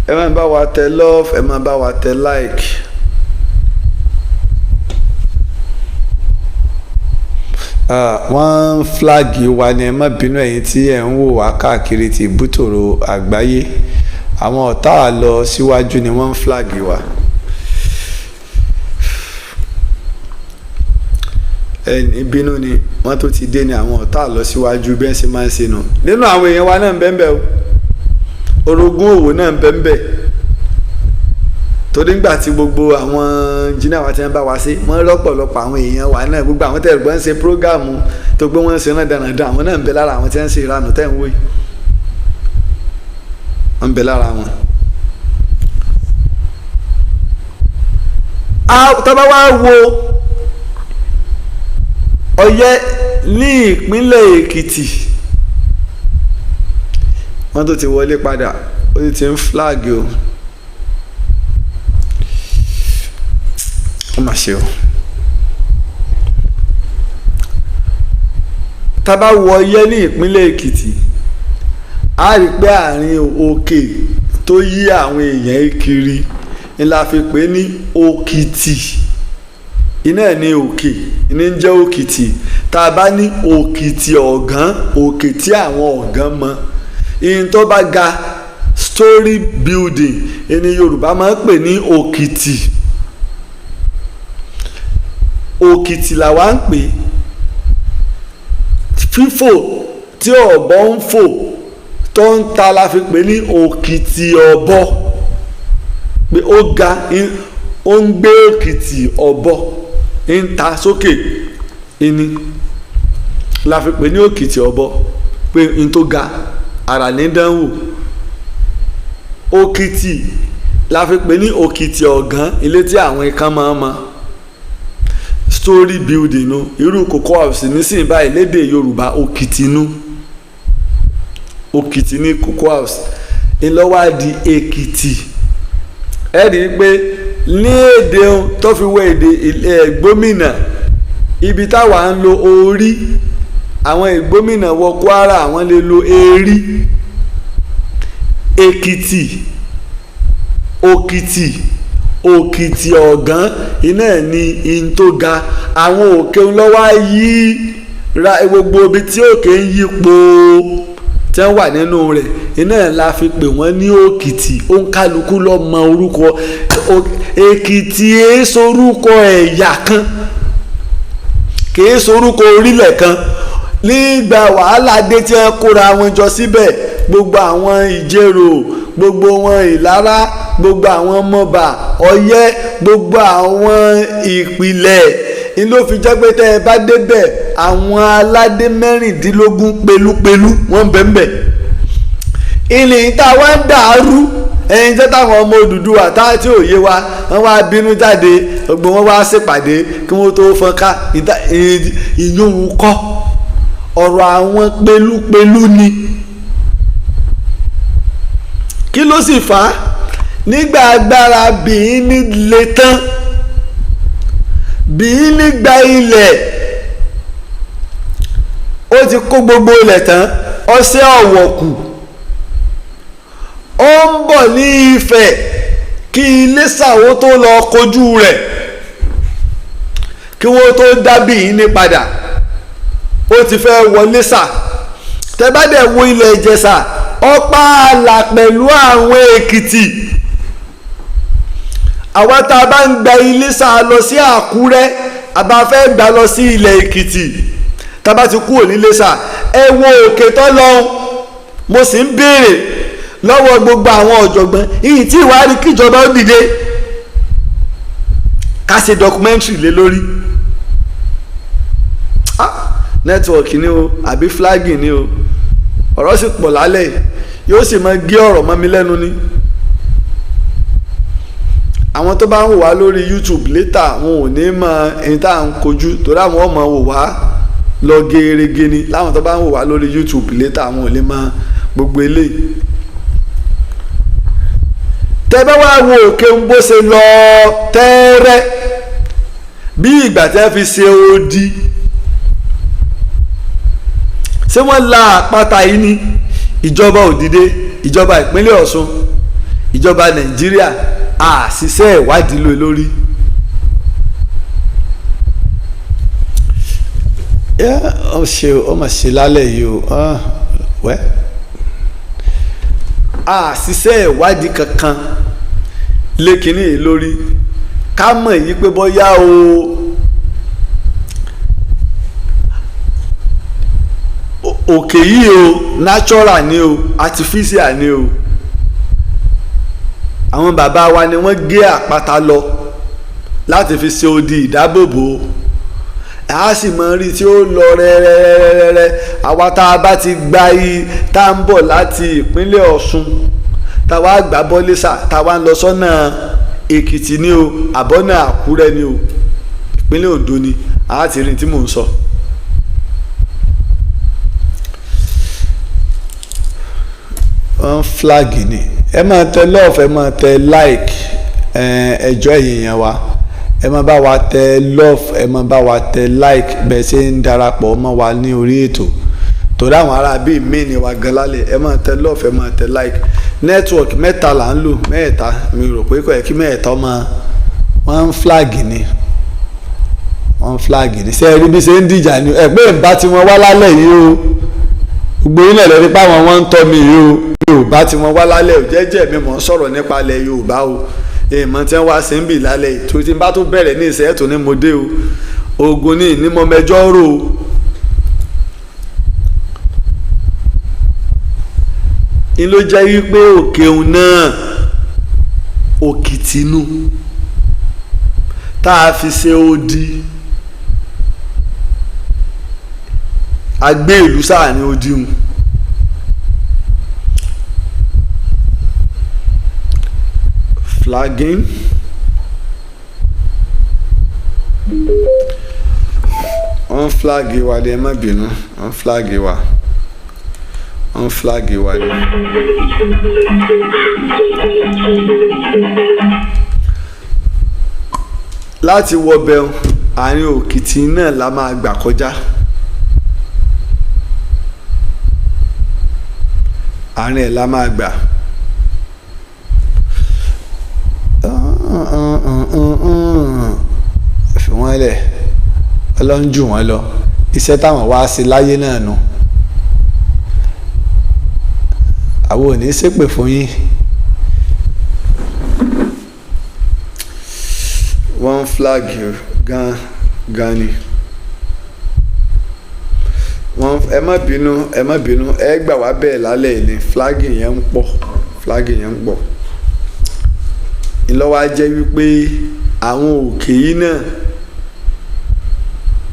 Ẹ máa bá wa tẹ love, ẹ máa bá wa tẹ like. Wọ́n fúláàgì wa ni, ẹ má bínú ẹ̀yin tí ẹ̀ ń wò wá káàkiri ti ìbútòrò àgbáyé. Àwọn ọ̀tá lọ síwájú ni wọ́n fúláàgì wa. Ẹni bínú ni wọ́n tó ti dé ni àwọn ọ̀tá lọ síwájú bí wọ́n ṣe máa ń ṣe nù. Nínú àwọn èèyàn wa náà ń bẹ́ẹ̀ bẹ́ẹ̀ o, orogún òwò náà ń bẹ́ẹ̀ bẹ́ẹ̀. Torí ńgbà tí gbogbo àwọn engineer wa ti ń bá wa ṣe, wọ́n rọ́pọ̀lọpọ̀ àwọn èèyàn wa náà, gbogbo àwọn tẹ̀rù gbọ́n ń ṣe prógáàmù tó gbé wọ́n ń ṣe náà dáradára, àwọn náà ń bẹ lára àwọn tí wọ́n ń ṣe ìranù tẹ̀ ń wò yìí, wọ́n ń bẹ lára wọn. Tá bá wá wo Ọ̀yẹ́ ní ìpínlẹ̀ Èkìtì, wọ́n tó ti wọlé padà, ó ti ń flag o. Ó mà ṣe o. Tá bá wo Ọ̀yẹ́ ní ìpínlẹ̀ Èkìtì, a rí pé àárín òkè tó yí àwọn èèyàn kiri ni la fi pè ní Òkìtì. Iná ní òkè ní ń jẹ́ Òkìtì. Tá a bá ní Òkìtì ọ̀gán, òkè tí àwọn ọ̀gán mọ. Ìyẹn tó bá ga, story building, ẹni Yorùbá máa ń pè ní Òkìtì. Òkìtì làwa ń pè. Fífò tí ọ̀bọ ń fò tó ń ta la fi pè ní Òkìtì ọ̀bọ. Pé ó ga, ó ń gbé òkìtì ọ̀bọ ń ta sókè ìní la fi pè ní Òkìtì ọ̀bọ, pé n tó ga ara ní dánwò. Òkìtì la fi pè ní Òkìtì ọ̀gán, ilé tí àwọn ikán máa ń mọ. Story building nu, irú Cocoa House nísìnyí báyìí lédè Yorùbá Òkìtì nu. Òkìtì ní Cocoa House ńlọ́wọ́ di Èkìtì. Ẹ rí i pé ní èdè tó fi wọ èdè Ìgbómìnà, ibi táwa ń lo orí, àwọn Ìgbómìnà wọ Kwara, àwọn lè lo erí. Èkìtì, Òkìtì, Òkìtì ọ̀gán, iná ní in tó ga. Àwọn òkè ńlọ́wọ́ yí ra gbogbo ibi tí òkè ń yípo tí wọ́n wà nínú rẹ̀, iná la fi pè wọ́n ní Òkìtì. Òǹkálukú ló mọ orúkọ Èkìtì. Èé sorúkọ ẹ̀yà kan, kìí sorúkọ orílẹ̀ kan. Nígbà wàhálà dé tí wọ́n kóra wọn jọ síbẹ̀, gbogbo àwọn Ìjẹ̀rò, gbogbo wọn Ìlara, gbogbo àwọn Mọ̀bà, Ọ̀yẹ́, gbogbo àwọn ìpìlẹ̀, ní ló fi jẹ́ pé tẹ́ ẹ bá débẹ̀, àwọn aládé 16 pelúpelú wọ́n ń bẹ ń bẹ̀. Ilẹ̀ tá a wá ń dàrú, ẹyin jẹ́ táwọn ọmọ Odùduwà tá tí ò yé wa, wọ́n wá bínú jáde, gbogbo wọn wá ṣèpàdé kí wọ́n tó fọ́n ká. Ìyóhun kọ́ ọ̀rọ̀ àwọn pelúpelú ni. Kí ló sì fà á? Nígbà agbára Bìíní le tán, Bìíní gba ilẹ̀, ó ti kó gbogbo ilẹ̀ tán, ọsẹ Ọ̀wọ̀ kù. Ó ń bọ̀ ní Ifẹ̀ kí Iléṣà ó tó lọ kojú rẹ̀, kí Kí wọ́n tó dábì yín ní padà, ó ti fẹ́ wọlé sà. Tẹ́ bá dẹ̀ wo ilẹ̀ Ìjẹ̀ṣà, ọ̀pá ààlà pẹ̀lú àwọn Èkìtì. Àwa tá a bá ń gba Iléṣà lọ sí Àkúrẹ́, a bá fẹ́ gbà lọ sí ilẹ̀ Èkìtì, tá a bá ti kúrò níléṣà, ẹ wo òkè tó lọ. Mo sì ń béèrè lọ́wọ́ gbogbo àwọn ọ̀jọ̀gbọ́n yìí tí ìwádìí kíjọba ó dìde ká ṣe documentary lé lórí. Network ni o àbí flagging ni o, ọ̀rọ̀ sì pọ̀ lálẹ́, yóò sì máa gé ọ̀rọ̀ mọ́ mi lẹ́nu ni. Àwọn tó bá ń wò wá lórí YouTube later, wọn ò ní mọ ẹni tá à ń kojú, torí àwọn ọmọ wò wá lọ gerege ni. Láwọn tó bá ń wò wá lórí YouTube later, àwọn ò lè mọ gbogbo eléyìí. Tẹ́ bá wá wo òkè ń bó ṣe lọ tẹ́ẹ́rẹ́ bí ìgbà tẹ́ fi ṣe odi, ṣé wọ́n la àpáta yìí ni? Ìjọba ò dìde, ìjọba ìpínlẹ̀ Ọ̀ṣun, ìjọba Nàìjíríà, àṣìṣe ìwádìí lé lórí. Ó ṣe ó mà ṣe lálẹ́ yìí o. Wẹ́ àṣìṣe ìwádìí kankan lékiní yìí lórí, ká mọ̀ yìí pé bóyá o òkè yìí o, natural ni o, artificial ni o. Àwọn bàbá wa ni wọ́n gé àpáta lọ láti fi ṣe odi ìdábòbò. A sì mọ rí tí ó lọ rẹ́rẹ́rẹ́rẹ́. Àwa tá a bá ti gba i tá a ń bọ̀ láti ìpínlẹ̀ Ọ̀ṣun, tá a wá gbà bọ́lẹ́sà, tá a wá ń lọ sọ́nà Èkìtì ni o, àbọ̀nà Àkúrẹ́ ni o, ìpínlẹ̀ Oǹdó ni, a ti rí tí mò ń sọ. Wọ́n flag ni. Ẹ máa tẹ love, ẹ máa tẹ like, ẹjọ́ ẹ̀yìn yẹn wa, ẹ máa bá wa tẹ love, ẹ máa bá wa tẹ like bẹ́ẹ̀ ṣe ń darapọ̀ mọ́ wa ní orí ètò, torí àwọn ará bíi mí ni wa gan lálẹ́. Ẹ máa tẹ love, ẹ máa tẹ like. Network mẹ́ta là ń lò, mẹ́ta. Mi rò pé kò yẹ kí mẹ́ta ọmọ wọ́n ń flag ni, wọ́n ń flag ni. Ṣé ẹ rí bí ṣe ń dìjà ni? Ẹ pé ìbá tí wọ́n wá lálẹ́ yìí o, gbogbo yín náà lẹ́ni páwọn wọ́n ń tọ́ mi yìí o. Mi ò bá tí wọ́n wá lálẹ́ ò, jẹ́jẹ́ mi mọ̀ ń sọ̀rọ̀ nípa ilẹ̀ Yorùbá o. Èèmọ̀ tí wọ́n wá sí ń bì lálẹ́ yìí tó ti bá tó bẹ̀rẹ̀ ní ìṣẹ́ tó ní mo dé o, ogun ní ìnímọ̀ mẹjọ́ rò o. N ló jẹ́ wípé òkè òun náà òkìtìnú tá a fi ṣe odi, a gbé ìlú sáà ní odi hun. Flagging. Wọ́n flag wa ni, ẹ má bínú, wọ́n flag wa, wọ́n flag wa ni. Láti wọ bẹ́ẹ̀, àárín òkìtì náà la máa gbà kọjá. Àárín ẹ̀ la máa gbà. Fi wọ́n lẹ̀, Ọlọ́run jù wọ́n lọ, iṣẹ́ táwọn wá sí láyé náà nù. Àwọn ò ní ṣépè fún yín. Wọ́n flag gan gan ni. Wọ́n ẹ má bínú, ẹ má bínú, ẹ gbà wá bẹ́ẹ̀ lálẹ́ ní. Flagging yẹn ń pọ̀, flagging yẹn ń pọ̀. Ńlọ́wọ́ á jẹ́ wípé àwọn òkè yìí náà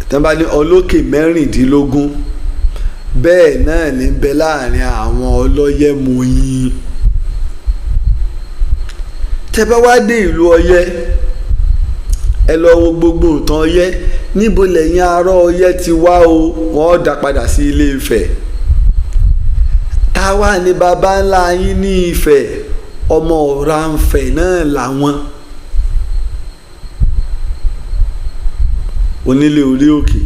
tí wọ́n bá ní ọlọ́kè 16, bẹ́ẹ̀ náà ní bẹ láàrin àwọn ọlọ́yẹ̀mọ̀yìn. Tẹ́ bá wá dé ìlú Ọ̀yẹ́, ẹ lọ wo gbogbo ìtàn Ọ̀yẹ́, níbo lẹ́yìn ará Ọ̀yẹ́ ti wá o, wọ́n dá padà sí Ilé Ifẹ̀. Táwa ni baba ńlá yín ní Ifẹ̀, ọmọ Ọ̀rànfẹ̀ náà làwọn. Onílé orí òkè.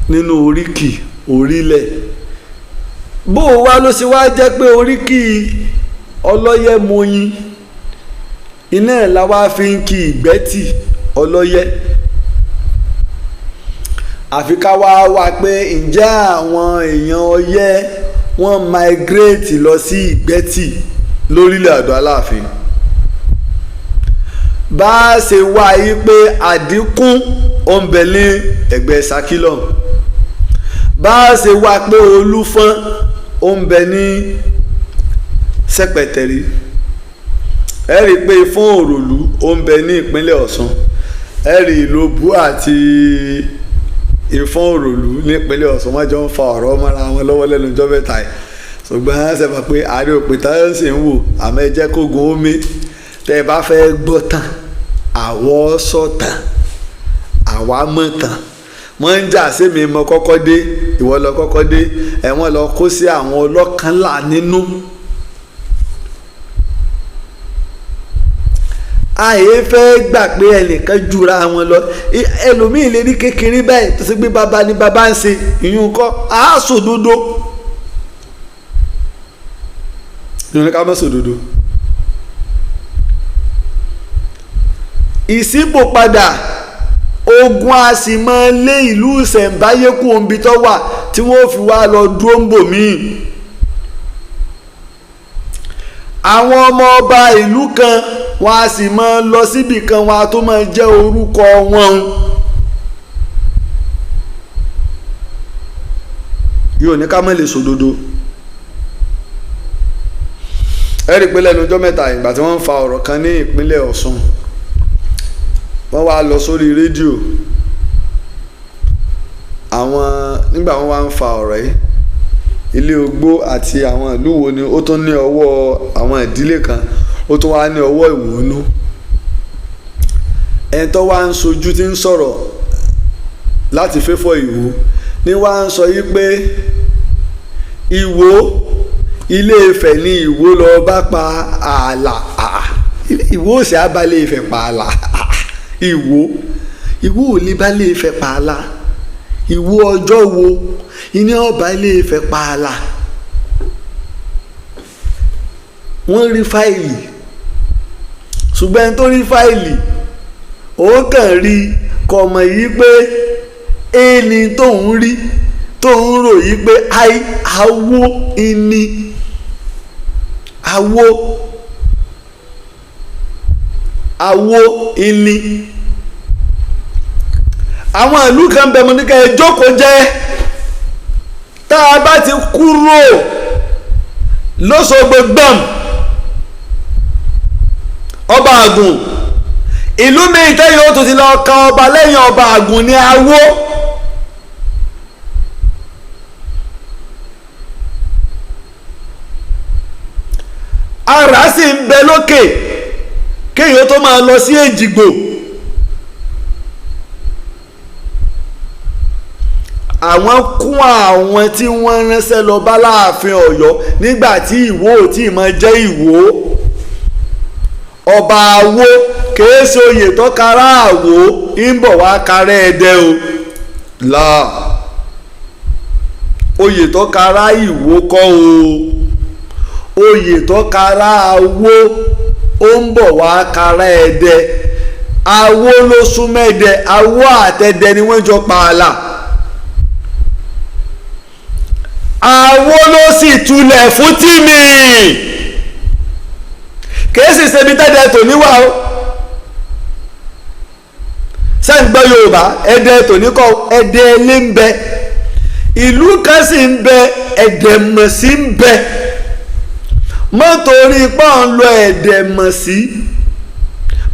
Nínú oríkì orílẹ̀, bó o wá ló ṣe wá jẹ́ pé oríkì ọlọ́yẹ̀mọ̀yìn Iná ẹ̀ la wá fi ń kí Ìgbẹ́tì Ọlọ́yẹ. Àfi ká wá wá pé ǹjẹ́ àwọn èèyàn Ọ̀yẹ́ wọ́n migrate lọ sí Ìgbẹ́tì lórílẹ̀ Ọ̀dọ̀ Aláàfin. Bá a ṣe wá yí pé àdínkù ó ń bẹ ní ẹ̀gbẹ́ Ṣakí lọ́hùn, bá a ṣe wá pé Olúfọ́n ó ń bẹ ní Sẹ́pẹ̀tẹ̀rí, ẹ rí i pé Ìfọ̀n Òròlú ó ń bẹ ní ìpínlẹ̀ Ọ̀ṣun, ẹ rí Ìlobù àti Ìfọ̀n Òròlú nípínlẹ̀ Ọ̀ṣun, wọ́n jọ ń fa ọ̀rọ̀ mọ́ra wọn lọ́wọ́ lẹ́nu ọjọ́ mẹ́ta yìí. Ṣùgbọ́n ṣe mọ̀ pé àárẹ̀ òpè táyọ̀ sì ń wò, àmọ́ ẹ jẹ́ kógun omi. Tẹ́ ẹ bá fẹ́ gbọ́ tán, àwọ̀ sọ̀tàn, àwa mọ̀ tán. Wọ́n ń jà sí mi mọ kọ́kọ́ dé, ìwọ lọ kọ́kọ́ dé, ẹ̀wọ̀n lọ kó sí àwọn ọlọ́kànlá nínú. Àyè fẹ́ gbà pé ẹnìkan jura wọn lọ. Ẹlòmíì lè rí kékeré báyìí tó ṣe pé bàbá ni bàbá ń ṣe, ìyún kọ́ á sòdodo. Ìyún ní ká má sòdodo. Ìṣípòpadà ogun a sì máa lé ìlú ìṣẹ̀ǹbáyé kú omi tó wà tí wọ́n fi wá lọ dúró ń bò míì. Àwọn ọmọ ọba ìlú kan wọn a sì máa lọ síbì kan, wọn a tó máa jẹ́ orúkọ wọn. Yóò ní ká má lè sòdodo. Ẹ rí i pé lẹ́nu ọjọ́ mẹ́ta ìgbà tí wọ́n ń fa ọ̀rọ̀ kan ní ìpínlẹ̀ Ọ̀ṣun, wọ́n wá lọ sórí rédíò. Àwọn nígbà wọ́n wá ń fa ọ̀rọ̀ yìí, ilé ogbó àti àwọn ìlú wo ni ó tún ní ọwọ́ àwọn ìdílé kan, ó tún wá ní ọwọ́ ìwònú. Ẹni tó wá ń sojú tí ń sọ̀rọ̀ láti fẹ́fọ́ Ìwó ni wá ń sọ yìí pé Ìwó, Ilé Ifẹ̀ ni Ìwó lọ bá pa ààlà. Ìwó ò sì á bá Ilé Ifẹ̀ pa ààlà. Ìwó, Ìwó ò lè bá Ilé Ifẹ̀ pa ààlà. Ìwó ọjọ́ wo iná ọba Ilé Ifẹ̀ pa ààlà? Wọ́n rí fáìlì, ṣùgbọ́n ẹni tó rí fáìlì òun kàn rí kọ̀mọ̀ yìí pé ẹni tóun rí tóun rò yìí pé awo ìní awo awo ìní. Àwọn ìlú kan bẹ mo ní ká ẹ jókòó jẹ́, tá a bá ti kúrò lọ́sọ̀gbọ̀ gbọ̀m ọba Àgùn, ìlú míì tẹ́yìn ó tún ti lọ kan ọba lẹ́yìn ọba Àgùn ní Awó. Ara sì ń bẹ lókè kéèyàn tó máa lọ sí Èjìgbò. Àwọn kún àwọn tí wọ́n ránṣẹ́ lọ bá Láàfin Ọ̀yọ́ nígbà tí Ìwó ò tí ì máa jẹ́ Ìwó. Ọba Awó kìí ṣe oyè tó kára Àwó, ń bọ̀ wá kára Ẹdẹ o. Là oyè tó kára Ìwó kọ́ o, oyè tó kára Awó ó ń bọ̀ wá kára Ẹdẹ. Awó ló súnmẹ́dẹ, Awó àtẹdẹ ni wọ́n jọ pààlà. Awó ló sì tulẹ̀ fún Tìmì, kìí sì ṣe ibi tẹ́dẹ̀ tòní wà o. Sẹ́ǹgbọ́ Yorùbá, Ẹdẹ tòní kọ́, Ẹdẹ ilé ń bẹ, ìlú kan sì ń bẹ, Ẹ̀dẹ̀mọ̀sí ń bẹ. Mọ́tòrí pọ́n ń lọ Ẹ̀dẹ̀mọ̀sí,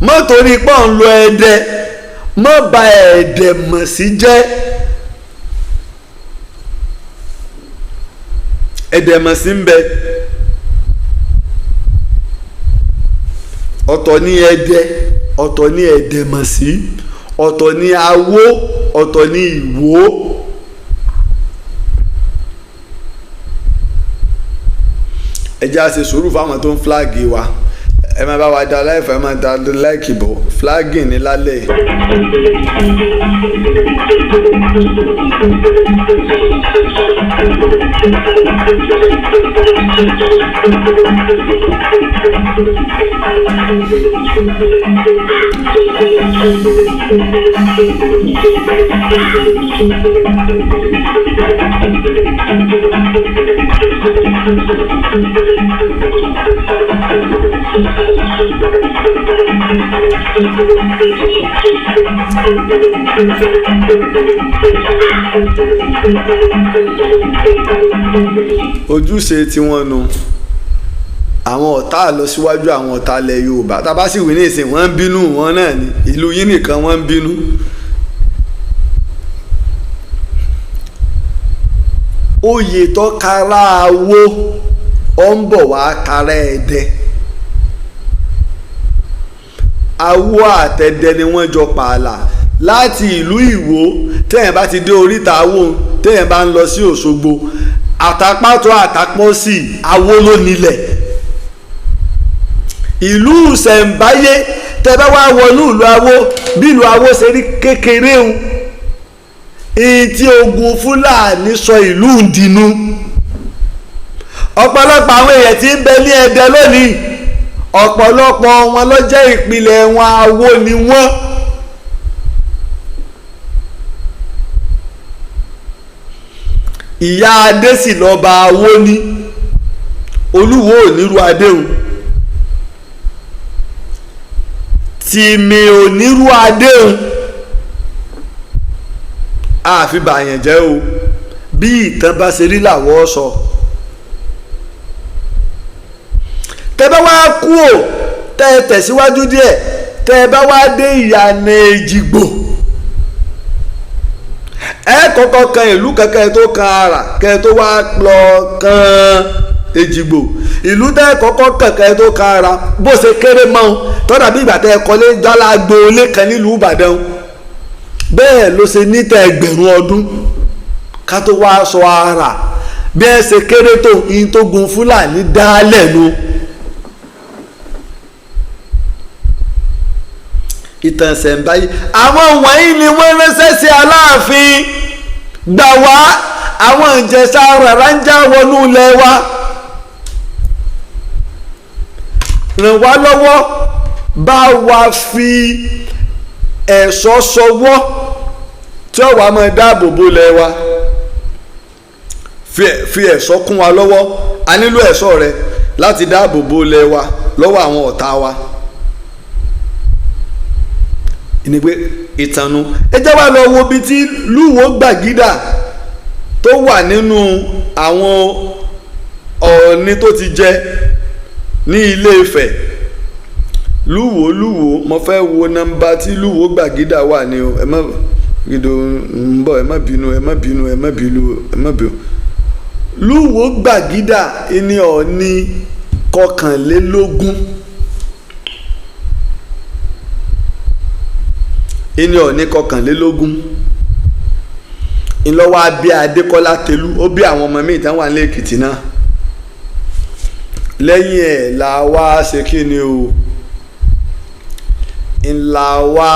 mọ́tòrí pọ́n ń lọ Ẹdẹ, mọ́ ba Ẹ̀dẹ̀mọ̀sí jẹ́. Ẹ̀dẹ̀mọ̀sí ń bẹ, ọ̀tọ̀ ní Ẹdẹ, ọ̀tọ̀ ní Ẹ̀dẹ̀mọ̀sí, ọ̀tọ̀ ní Awó, ọ̀tọ̀ ní Ìwó. Ẹ jẹ́ á ṣe sùúrù fáwọn tó ń fúláàgì wa. Ẹ máa bá wa da láìfẹ́, ẹ máa da láìkì bò fúláàgì ní lálẹ́. Ojúṣe tiwọn nu, àwọn ọ̀tá lọ síwájú àwọn ọ̀tá ilẹ̀ Yorùbá. Tá a bá sì wí ní ìsìn, wọ́n ń bínú wọn náà ni, ìlú yín nìkan wọ́n ń bínú. Oyè tó kára awó ọ ń bọ̀ wá kára ẹ̀dẹ. Awó àtẹ̀dẹ ni wọ́n jọ pààlà láti ìlú Ìwó. Tẹ́yìn bá ti dé oríta awó, tẹ́yìn bá ń lọ sí Òṣogbo, àtàpàtọ́ àtàpọ̀ sí awó ló nílẹ̀. Ìlú Ìṣẹ̀ǹbáyé, tẹ́ bá wá wọnú ìlú awó, bí ìlú awó ṣe rí kékeré ń ìyí tí ogun Fúlàní sọ ìlú ń dinú. Ọ̀pọ̀lọpọ̀ àwọn èèyàn tí ń bẹ ní Ẹdẹ lónìí, ọ̀pọ̀lọpọ̀ wọn ló jẹ́ ìpìlẹ̀ wọn awó ni wọ́n. Ìyá Adé sì lọ́ba awó ní Olúwo ò nírú adé o, tìmì ò nírú adé o, àfi bàyàn jẹ́ o, bí ìtàn bá ṣe rí làwọ̀ sọ. Tẹ́ bá wá kú ò, tẹ́ ẹ tẹ̀síwájú díẹ̀, tẹ́ ẹ bá wá dé ìyànà Èjìgbò, ẹ kọ́kọ́ kan ìlú kankan ẹ tó kan ara kẹ́ ẹ tó wá lọ kan Èjìgbò. Ìlú tẹ́ ẹ kọ́kọ́ kankan ẹ tó kan ara, bó ṣe kéré mọ́ ọ́n tọ́dà bí ìgbà tẹ́ ẹ kọ́lé jálá gboolé kan nílùú Ìbàdàn, bẹ́ẹ̀ ló ṣe níta ẹgbẹ̀rún ọdún ká tó wá sọ ara. Bí ẹ ṣe kéré tó, ihun tó gun Fúlàní dálẹ̀ nu. Ìtàn ìṣẹ̀ǹbáyé àwọn wọ̀nyí ni wọ́n ránṣẹ́ sí Aláàfin gbà wá, àwọn Ìjẹ̀ṣà rárá ń já wọnú ilẹ̀ wa, ràn wá lọ́wọ́, bá wa fi ẹ̀ṣọ́ sọwọ́ tí ó wàá máa dáàbò bo ilẹ̀ wa, fi ẹ̀ṣọ́ kún wa lọ́wọ́, a nílò ẹ̀ṣọ́ rẹ láti dáàbò bo ilẹ̀ wa lọ́wọ́ àwọn ọ̀tá wa. Ìní pé ìtànú ẹ jẹ́ wá lọ wo ibi tí Lúwo Gbàgídà tó wà nínú àwọn Ọọ̀ni tó ti jẹ ní Ilé Ifẹ̀. Lúwo mo fẹ́ wo nọ́mbà tí Lúwo Gbàgídà wà ní o. Ẹ má gido ń bọ̀, ẹ má bínú, ẹ má bínú, ẹ má bínú, ẹ má bínú. Lúwo Gbàgídà ní Ọọ̀ni 21, ìní Ọọ̀ni 21 ńlọ́wọ́ abí Adékọ́lá Tẹ̀lú, ó bí àwọn ọmọ míì tán wà ní Èkìtì náà. Lẹ́yìn ẹ̀ la wá ṣe kí ni o, ńlá wá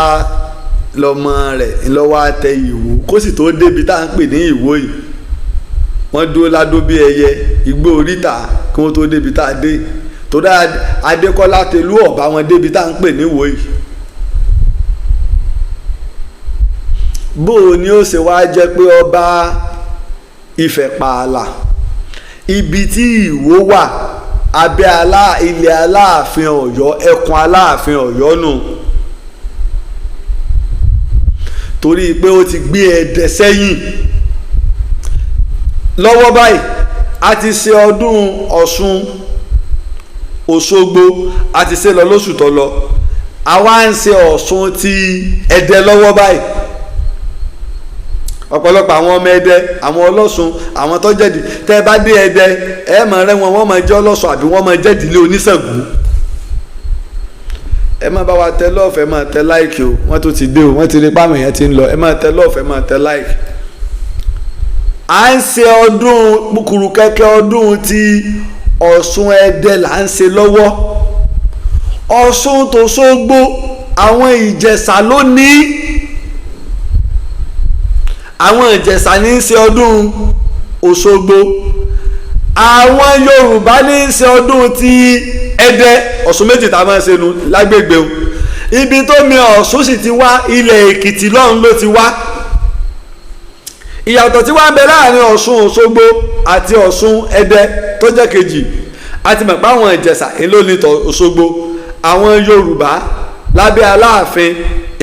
lọ́mọ rẹ̀ ńlọ́wọ́ àtẹ Ìwó, kó sì tó débi tá à ń pè ní Ìwó yìí, wọ́n dúró ládó bí ẹyẹ igbó oríta kí wọ́n tó débi tá a dé. Tó dá Adékọ́lá Tẹ̀lú ọ̀bá wọn débi tá à ń pè ní Ìwó yìí. Bó o ní ó ṣe wá jẹ́ pé ọba Ifẹ̀ pààlà, ibi tí Ìwó wà abẹ́ ilẹ̀ Aláàfin Ọ̀yọ́, ẹkùn Aláàfin Ọ̀yọ́ nù, torí pé ó ti gbé Ẹdẹ sẹ́yìn. Lọ́wọ́ báyìí a ti ṣe ọdún Ọ̀ṣun Òṣogbo, a ti ṣe lọ lóṣù tó lọ, àwa ń ṣe Ọ̀ṣun ti Ẹdẹ lọ́wọ́ báyìí. Ọ̀pọ̀lọpọ̀ àwọn ọmọ Ẹdẹ, àwọn ọlọ́sùn, àwọn tó jẹ̀dí, tẹ́ ẹ bá dé Ẹdẹ ẹ mọ̀ rẹ́ wọn, wọ́n máa jẹ́ ọlọ́sùn àbí wọ́n máa jẹ́dílé oníṣègùn. Ẹ má bá wa tẹ lọ́ọ̀fẹ́, máa tẹ láìkì o, wọ́n tó ti dé o, wọ́n ti rí páwọn èèyàn ti ń lọ. Ẹ máa tẹ lọ́ọ̀fẹ́, máa tẹ láìkì. À ń ṣe ọdún kùrùkẹ́kẹ́, ọdún ti Ọ̀ṣun Ẹdẹ là ń ṣe lọ́wọ́. Ọ̀ṣun tòṣogbo àwọn Ìjẹ̀ṣà ló ní, àwọn Ìjẹ̀ṣà ní í ṣe ọdún Òṣogbo, àwọn Yorùbá ní í ṣe ọdún ti Ẹdẹ, Ọ̀ṣun méjì tá a máa ń ṣe nu lágbègbè o. Ibi tó mi Ọ̀ṣun sì ti wá, ilẹ̀ Èkìtì lọ́hùn ló ti wá. Ìyàtọ̀ tí wá ń bẹ láàrin Ọ̀ṣun Òṣogbo àti Ọ̀ṣun Ẹdẹ tó jẹ́ kejì, a ti mọ̀ pé àwọn Ìjẹ̀ṣà ló ní tọ̀ Òṣogbo, àwọn Yorùbá lábẹ́ Aláàfin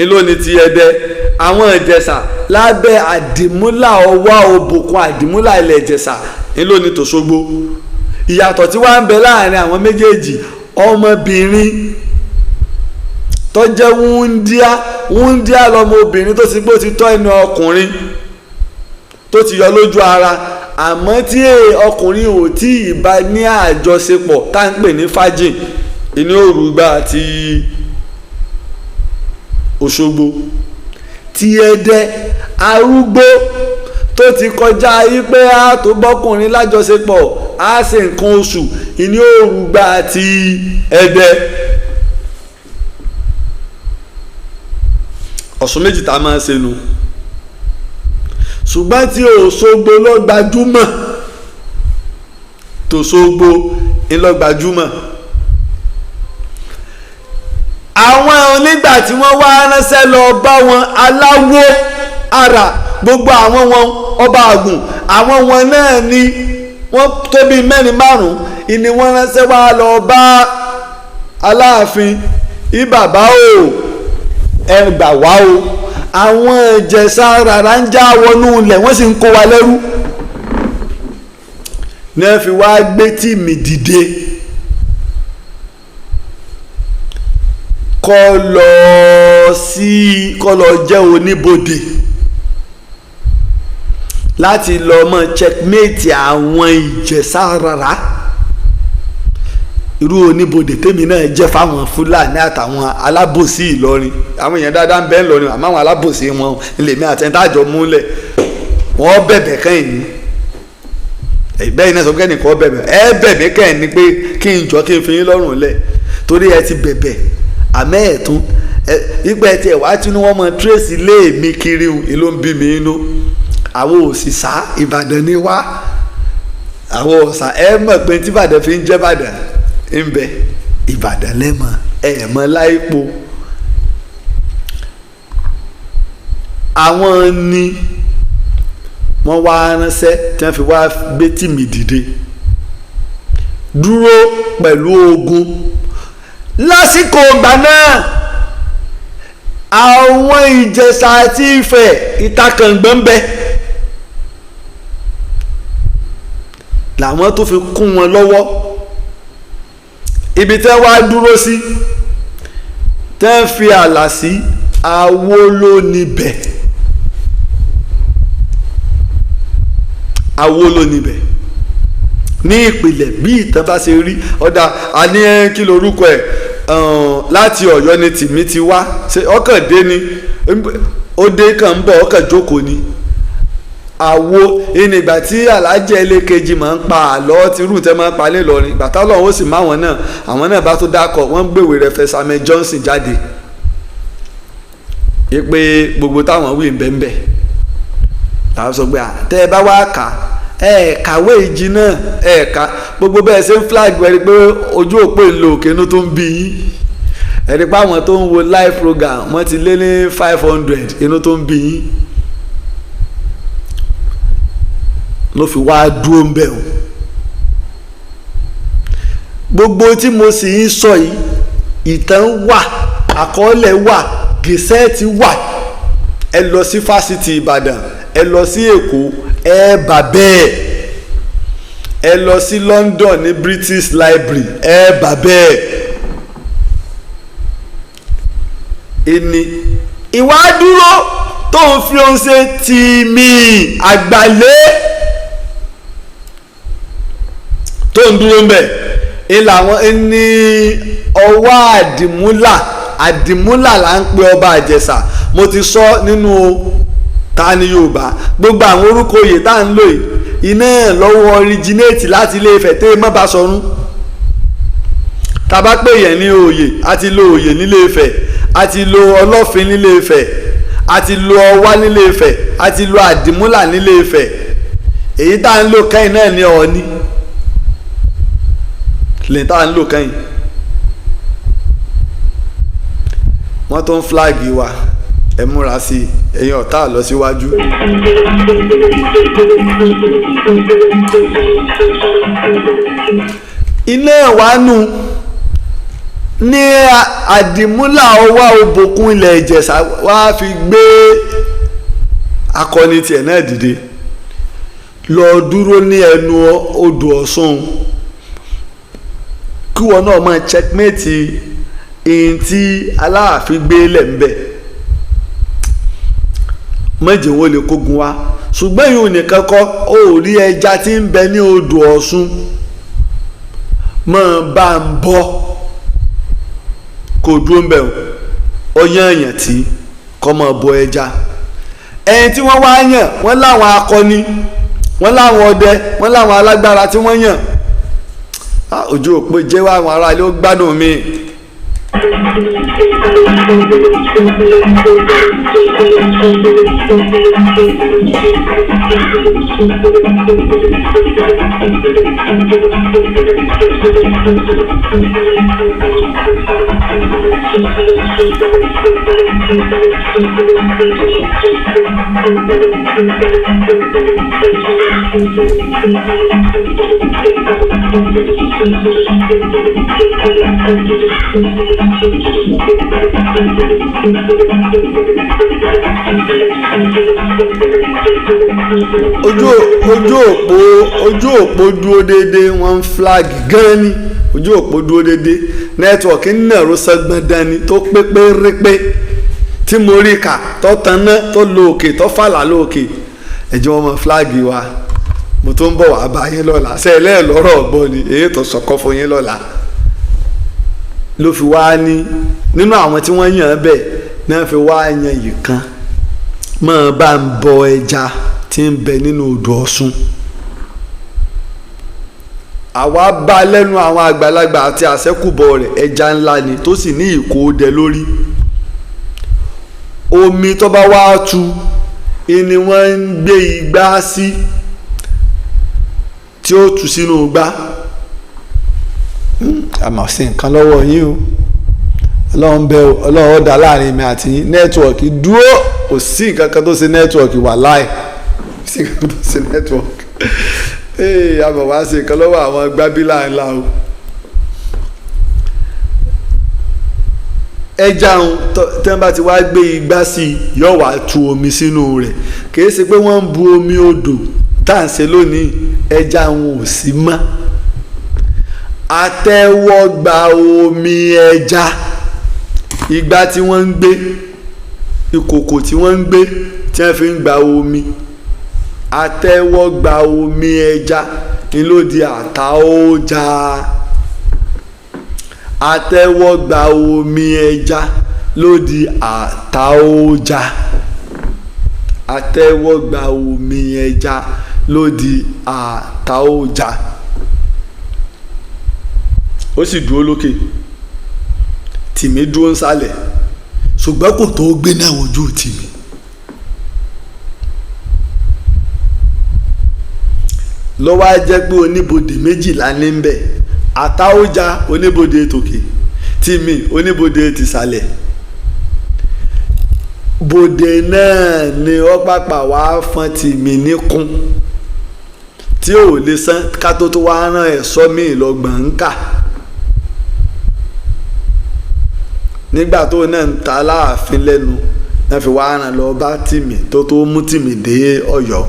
ló ní ti Ẹdẹ, àwọn Ìjẹ̀ṣà lábẹ́ Àdìmúlà Ọwá Òbòkun Àdìmúlà ilẹ̀ Ìjẹ̀ṣà ló ní tòṣogbo. Ìyàtọ̀ tí wá ń bẹ láàrin àwọn méjèèjì, ọmọbìnrin tó jẹ́ wúndíá, wúndíá lọmọbìnrin tó ti gbó ti tọ́ ẹnu ọkùnrin tó ti yọ lójú ara, àmọ́ tí ọkùnrin ò tí ì bá ní àjọṣepọ̀ tá ń pè ní fájìn, ìní òrùngbà àti Òṣogbo. Ti Ẹdẹ, arúgbó tó ti kọjá yí pé a tó bọ́kùnrin lájọṣepọ̀ á ṣe nǹkan oṣù, ìní òrùngbà àti Ẹdẹ. Ọ̀ṣun méjì tá a máa ń ṣe nu. Ṣùgbọ́n tí Òṣogbo ló gbajúmọ̀, tòṣogbo ló gbajúmọ̀. Àwọn onígbà tí wọ́n wá ránṣẹ́ lọ bá wọn aláwo ara gbogbo àwọn wọn ọba àgùn, àwọn wọn náà ni wọ́n tó bíi mẹ́rin márùn-ún ìní wọ́n ránṣẹ́ wá lọ bá Aláàfin, ìbàbá o ẹ gbà wá o, àwọn Ìjẹ̀ṣà rárá ń já wọnú ilẹ̀ wọ́n sì ń kó wa lẹ́rú. Ní ẹ fi wá gbé tìmì dìde kọ́ lọ sí, kọ́ lọ jẹ́ oníbodè láti lọ mọ checkmate àwọn Ìjẹ̀ṣà rárá. Irú oníbodè tèmi náà jẹ́ fáwọn Fúlàní àtàwọn alábòsí Ìlọrin. Àwọn èèyàn dáadáa ń bẹ Ìlọrin, àmọ́ àwọn alábòsí wọn lèmi àtẹ̀ntájọ múlẹ̀ wọ́n bẹ̀bẹ̀ kẹ́yìn ní. Bẹ́ẹ̀ náà sọ pé kẹ́nìkan bẹ̀bẹ̀, ẹ bẹ̀bẹ̀ kẹ́yìn ni pé kí n jọ kí n fi yín lọ́rùn lẹ̀, torí ẹ ti bẹ̀bẹ̀ àmẹ́ ẹ̀ tún ìgbà ẹ̀ tiẹ̀ wá tí wọ́n mọ tírèsì lé mi kiri ló ń bí mi inú. Àwọn òṣìṣà Ìbàdàn ni wá, àwọn òṣà ẹ mọ̀ pé tí Ìbàdàn fi ń jẹ́ Ìbàdàn ń bẹ Ìbàdàn lẹ́mọ̀ ẹ̀ mọ̀ láìpo. Àwọn ni wọ́n wá ránṣẹ́ tí wọ́n fi wá gbé tìmì dìde dúró pẹ̀lú ogun. Lásìkò ìgbà náà àwọn Ìjẹ̀ṣà àti Ifẹ̀ ìtakàngbọ̀n ń bẹ làwọn tó fi kún wọn lọ́wọ́. Ibi tẹ́ wá dúró sí tẹ́ fi àlà sí, Awo ló níbẹ̀, Awo ló níbẹ̀ ní ìpìlẹ̀. Bí ìtàn bá ṣe rí ọ̀dà àní kí lorúkọ ẹ̀ láti Ọ̀yọ́ ni tìmí ti wá, ṣe ọkàn dé ni ó dé kàn ń bọ̀ ọkàn jókòó ni. Àwo ìnìgbà tí Aláàjì Ẹlẹ́kejì máa ń pa àlọ́ tí irú tẹ́ máa ń pa nílọrin, ìgbà táwọn ó sì má wọn náà, àwọn náà bá tó dákọ̀ wọ́n gbèwé rẹ̀ fẹ́ Samuel Johnson jáde pé gbogbo táwọn wí bẹ́ẹ̀nbẹ́ẹ̀ làwọn sọ pé tẹ́ ẹ bá wá kà ẹ kàwé ìjì náà ẹ kà gbogbo bẹ́ẹ̀ ṣe ń flag ẹ rí pé ojú òpó ìlò òkè inú tó ń bí yín, ẹ rí pé àwọn tó ń wo live program wọ́n ti lé ní 500 inú tó ń bí yín ló fi wá dúró ń bẹ̀ o. Gbogbo tí mo sì ń sọ yìí, ìtàn wà, àkọọ́lẹ̀ wà, gẹ̀sẹ́ẹ̀tì wà. Ẹ lọ sí fásitì Ìbàdàn, ẹ lọ sí Èkó, ẹ bà bẹ́ẹ̀. Ẹ lọ sí London ní British Library, ẹ bà bẹ́ẹ̀. Ìní ìwà dúró tó ń fi ohun ṣe tìmí àgbàlẹ́ tó ń dúró ń bẹ̀ ilà àwọn ní ọwọ́ Àdìmúlà. Àdìmúlà là ń pe ọba Ìjẹ̀ṣà. Mo ti sọ nínú Ta ni Yorùbá, gbogbo àwọn orúkọ oyè tá à ń lò yìí iná lọ́wọ́ ọríjìnéètì láti Ilé Ifẹ̀ tẹ́ mọ́ bá sọrún. Tá bá pè yẹn ní oyè, a ti lo oyè nílé Ifẹ̀, a ti lo Ọlọ́fin nílé Ifẹ̀, a ti lo Ọwá nílé Ifẹ̀, a ti lo Àdìmúlà nílé Ifẹ̀. Èyí tá à ń lò kẹ́yìn náà ní Ọọ̀ni lè tá à ń lò kẹ́yìn. Wọ́n tó ń flag wa, ẹ múra sí i, ẹ̀yin ọ̀tá lọ síwájú. Iná ìwánu ní àdìmúlà ọwá òbòkun ilẹ̀ Ìjẹ̀ṣà wá fi gbé akọni tiẹ̀ náà dìde lọ dúró ní ẹnu odò Ọ̀ṣun, kí wọn náà máa checkmate ihun tí Aláàfin gbé lẹ̀ ń bẹ̀, mọ̀jẹ̀ wọn lè kógun wá. Ṣùgbọ́n ìhun nìkan kọ́, ó rí ẹja tí ń bẹ ní odò Ọ̀ṣun máa bá ń bọ́ kò dúró ń bẹ̀ o, ọyàn èèyàn tí kọ́ máa bọ ẹja. Ẹni tí wọ́n wá yàn, wọ́n láwọn akọni, wọ́n láwọn ọdẹ, wọ́n láwọn alágbára tí wọ́n yàn. Ojú òpó jẹ́ àwọn aráalé ó gbádùn mi. Ojú òpó dúró déédéé, wọ́n ń flag gan ni. Ojú òpó dúró déédéé, nẹ́tíwọ̀kì ń nàró sẹ́gbọ́n dání tó pé pérépé tí mo rí kà tó tanná tó lo òkè tó fàlà lóòkè. Ẹ̀jẹ̀ wọn mọ flag wa. Mo tó ń bọ̀ wá bá yín lọ́la, ṣe ẹ lẹ́ẹ̀lọ́rọ̀ ọ̀gbọ́n ni èyí tó sọ̀kọ́ fún yín lọ́la. Ló fi wá ní nínú àwọn tí wọ́n yàn bẹ́ẹ̀ náà fi wá yan yìí kan máa bá ń bọ ẹja tí ń bẹ nínú odò Ọ̀ṣun. Àwa bá lẹ́nu àwọn àgbàlagbà àti àṣẹ́kùbọ̀ rẹ̀, ẹja ńlá ni tó sì ní ìkóòdẹ lórí. Omi tó bá wá tu ni wọ́n ń gbé igbá sí tí ó tu sínú igbá. Àmọ́ sí nǹkan lọ́wọ́ yín o, Ọlọ́run bẹ o, Ọlọ́run ó dá láàrin mi àti yín. Nẹ́tíwọ̀kì dúró, kò sí nǹkan kan tó ṣe nẹ́tíwọ̀kì, wà láì sí nǹkan tó ṣe nẹ́tíwọ̀kì. Ee, àmọ̀ wá sí nǹkan lọ́wọ́ àwọn gbábílà ńlá o. Ẹja ń tẹ́ ń bá ti wá gbé igbá sí i, yóò wá tu omi sínú rẹ̀. Kìí ṣe pé wọ́n ń bu omi odò tá à ń ṣe lónìí, ẹja ń ò sí mọ́. Àtẹ́wọ́gba omi ẹja, igbá tí wọ́n ń gbé, ìkòkò tí wọ́n ń gbé tí wọ́n fi ń gba omi, àtẹ́wọ́gba omi ẹja ni ló di àtàójà. Àtẹ́wọ́gba omi ẹja ló di àtàójà. Àtẹ́wọ́gba omi ẹja ló di àtàójà. Ó sì dúró lókè, tìmí dúró nsàlẹ̀, ṣùgbọ́n kò tó gbé náà ojú tìmí. Lọ́wọ́ á jẹ́ pé oníbodè méjìlá ní ń bẹ̀, àtàójà oníbodè tòkè, tìmí oníbodè tìsàlẹ̀. Bodè náà ni ó pàpà wá fọn tìmí níkún tí ò lè san ká tó tó wá rán ẹ̀ṣọ́ míì lọ gbọ̀ǹkà. Nígbà tó náà ń ta Aláàfin lẹ́nu náà fi wá rán lọ bá tìmí tó tó mú tìmí dé Ọ̀yọ́,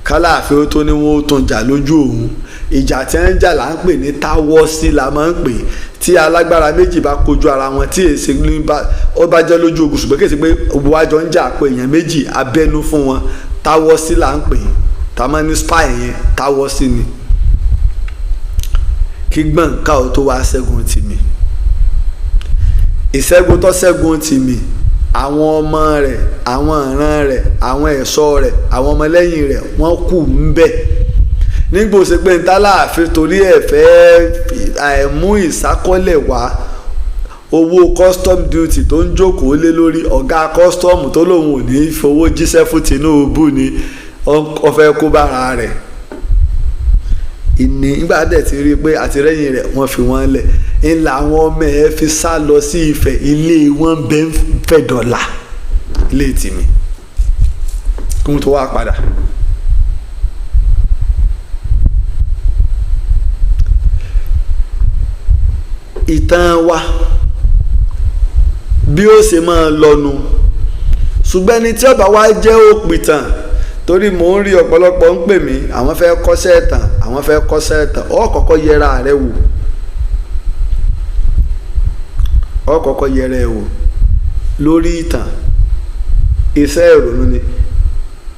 kálàáfin ó tó ní wọn ó tún jà lójú òun. Ìjà tí wọ́n ń jà là ń pè ní táwọ́sí la máa ń pè, tí alágbára méjì bá kojú ara wọn tí èsì ní bá ó bá jẹ́ lójú ogun, ṣùgbọ́n kì í ṣe pé gbogbo wa jọ ń jà pé èèyàn méjì abẹ́nú fún wọn, táwọ́sí là ń pè, tá a máa ní spy yẹn táwọ́sí ni. Kí Gbọ̀ǹká ó tó wá ṣẹ́gun tìmí, ìṣẹ́gun tó ṣẹ́gun tìmí, àwọn ọmọ rẹ̀, àwọn ìran rẹ̀, àwọn ẹ̀ṣọ́ rẹ̀, àwọn ọmọlẹ́yìn rẹ̀ wọ́n kù ń bẹ̀. Nígbà ó ṣe pé ní tálàáfin torí ẹ̀ fẹ́ àìmú ìsákọ́lẹ̀ wá, owó custom duty tó ń jókòó lé lórí ọ̀gá custom tó lòun ò ní fowó jíṣẹ́ fún Tinubu ni ó fẹ́ kó bára rẹ̀. Ìní nígbà dẹ̀ ti rí i pé àtìlẹ́yìn rẹ̀ wọ́n fi wọ́n lẹ̀, ńlá àwọn ọmọ ẹ̀ fi sá lọ sí Ifẹ̀, ilé wọn bẹ́ẹ̀ ń fẹ́ dọ̀là ilé tìmí kí wọ́n tó wá padà. Ìtàn wa bí ó ṣe máa lọ́nu, ṣùgbọ́n ẹni tí ó bá wá jẹ́ òpìtàn, torí mò ń rí ọ̀pọ̀lọpọ̀ ń pè mí, àwọn fẹ́ kọ́ṣẹ́ ìtàn, àwọn fẹ́ kọ́ṣẹ́ ìtàn. Ó kọ́kọ́ yẹra rẹ wò, ó kọ́kọ́ yẹra ẹ wò lórí ìtàn. Iṣẹ́ ìrònú ni.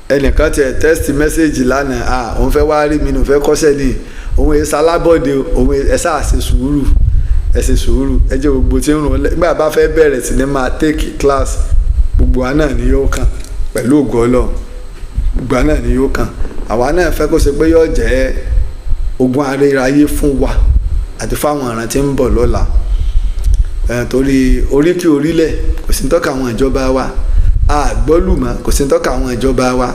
Ẹnìkan tiẹ̀ text message lánàá, òun fẹ́ wá rí mi, òun fẹ́ kọ́ṣẹ́ ni, òun èsì alábọ̀dé, òun ẹ sáà ṣe sùúrù, ẹ ṣe sùúrù, ẹ jẹ́ gbogbo tí ń rún nígbà bá fẹ́ bẹ̀rẹ̀ sí ni máa take class, gbogbo wa náà ni yóò kàn pẹ̀lú ògo Ọlọ́run, gbogbo wa náà ni yóò kàn. Àwa náà fẹ́ kó ṣe pé yóò jẹ́ ogun aréráyé fún wa àti fáwọn ọ̀ràn tí ń bọ̀ lọ́la, torí oríkì orílẹ̀ kò sí tọ́ka àwọn ìjọba wa, àgbọ́lùmọ̀ kò sí tọ́ka àwọn ìjọba wa.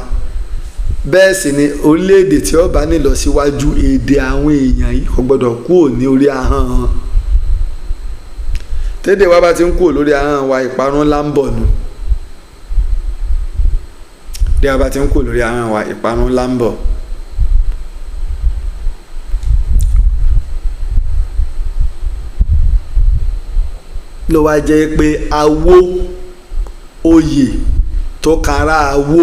Bẹ́ẹ̀ sì ni orílẹ̀-èdè tí ó bá nílọ síwájú, èdè àwọn èèyàn yìí kò gbọ́dọ̀ kúrò ní orí ahọ́n wọn. Tẹ́dẹ̀ wa bá ti ń kúrò lórí ahọ́n wa, ìparun ńlá ń bọ̀ nù. Tẹ́dẹ̀ wa bá ti ń kúrò lórí ahọ́n wa, ìparun ńlá ń bọ̀. Ló wá jẹ́ pé awó oyè tó kara awó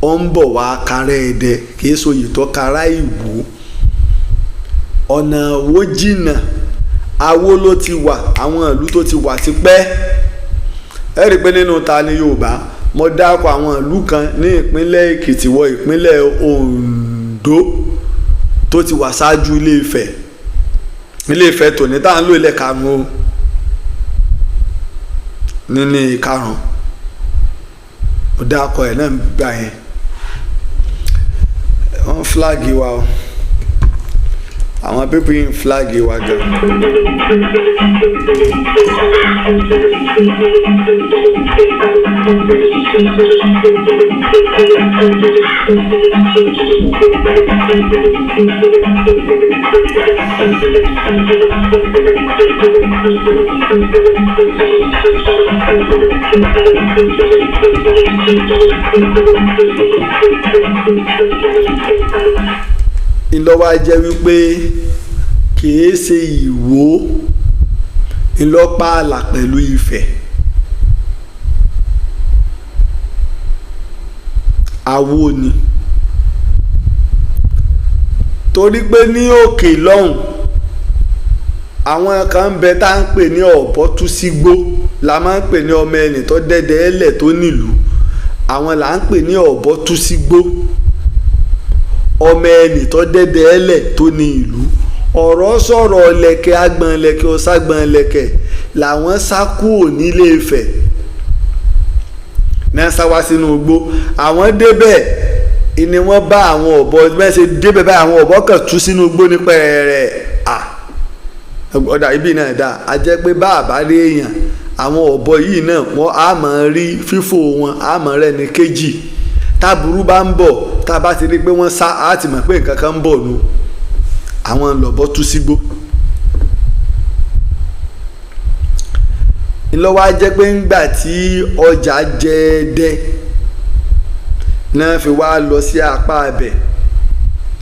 ó ń bọ̀ wá kara ẹ̀dẹ, kì í ṣoyè tó kara Ìwó. Ọ̀nà wo jìnnà, awó ló ti wà, àwọn ìlú tó ti wà tipẹ́. Ẹ rí i pé nínú Ta ni Yorùbá, mo dákọ̀ àwọn ìlú kan ní ìpínlẹ̀ Èkìtì wọ ìpínlẹ̀ Oǹdó tó ti wà ṣáájú Ilé Ifẹ̀. Ilé Ifẹ̀ tòní tá à ń lò ilẹ̀ karùn-ún nínú ìkarùn-ún, mo dákọ̀ ẹ̀ náà gbà yẹn. Wọ́n fúláàgì wa o, àwọn pípín yìí ń fúláàgì wa gan. Ńlọ́wọ́ jẹ́ wípé kìí ṣe Ìwó ńlọ́pàá àlà pẹ̀lú Ifẹ̀. Awó ni, torí pé ní òkè lọ́hùn àwọn kan ń bẹ tá à ń pè ní ọ̀bọ́túsígbó, la máa ń pè ní ọmọ ẹnì tó dẹ́dẹ́ ẹlẹ̀ tó nílùú, àwọn là ń pè ní ọ̀bọ́túsígbó, ọmọ ẹnì tó dẹ́dẹ́ ẹlẹ̀ tó ní ìlú. Ọ̀rọ̀ sọ̀rọ̀ lẹ̀kẹ̀ agbọ̀n lẹ̀kẹ̀ ọ̀ságbọ̀n lẹ̀kẹ̀ làwọn sá kúrò nílé Ifẹ̀ náà sá wá sínú igbó. Àwọn débẹ̀ ni wọ́n bá àwọn ọ̀bọ, bẹ́ẹ̀ ṣe débẹ̀ báyìí àwọn ọ̀bọ kàn tú sínú igbó ní pẹ̀rẹ̀. À ọ̀dà ibi náà dà, á jẹ́ pé bá àbá rí èèyàn, àwọn ọ̀bọ yìí náà wọ́n á máa rí fífò wọn, á máa rẹ́ni kejì. Táburú bá ń bọ̀, tá a bá ti rí pé wọ́n sá, á ti mọ̀ pé nǹkan kan ń bọ̀ nu. Àwọn lọ̀bọ tú sígbó. Ńlọ́wọ́ á jẹ́ pé ńgbà tí ọjà jẹ dẹ náà fi wá lọ sí apá abẹ.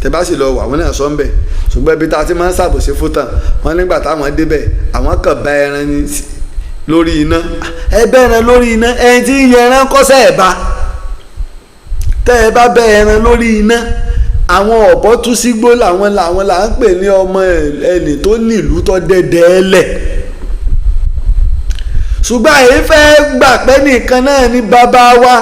Tẹ bá sì lọ wà, àwọn náà sọ ń bẹ̀. Ṣùgbọ́n ibi tá a ti máa ń ṣàbòsí fún tàn wọ́n, nígbà táwọn débẹ̀ àwọn kàn bá ẹran ní lórí iná. Ẹ bẹ́ ẹran lórí iná, ẹni tí ń yẹ ẹran kọ́sẹ̀ ẹ̀ bá. Tẹ́ ẹ bá bẹ́ ẹran lórí iná, àwọn ọ̀bọ tú sígbó làwọn làwọn là ń pè ní ọmọ ẹni tó nílùú tó dẹ́dẹ́ ẹlẹ̀. Ṣùgbọ́n àyè fẹ́ gbà pé nìkan náà ní bàbá wa,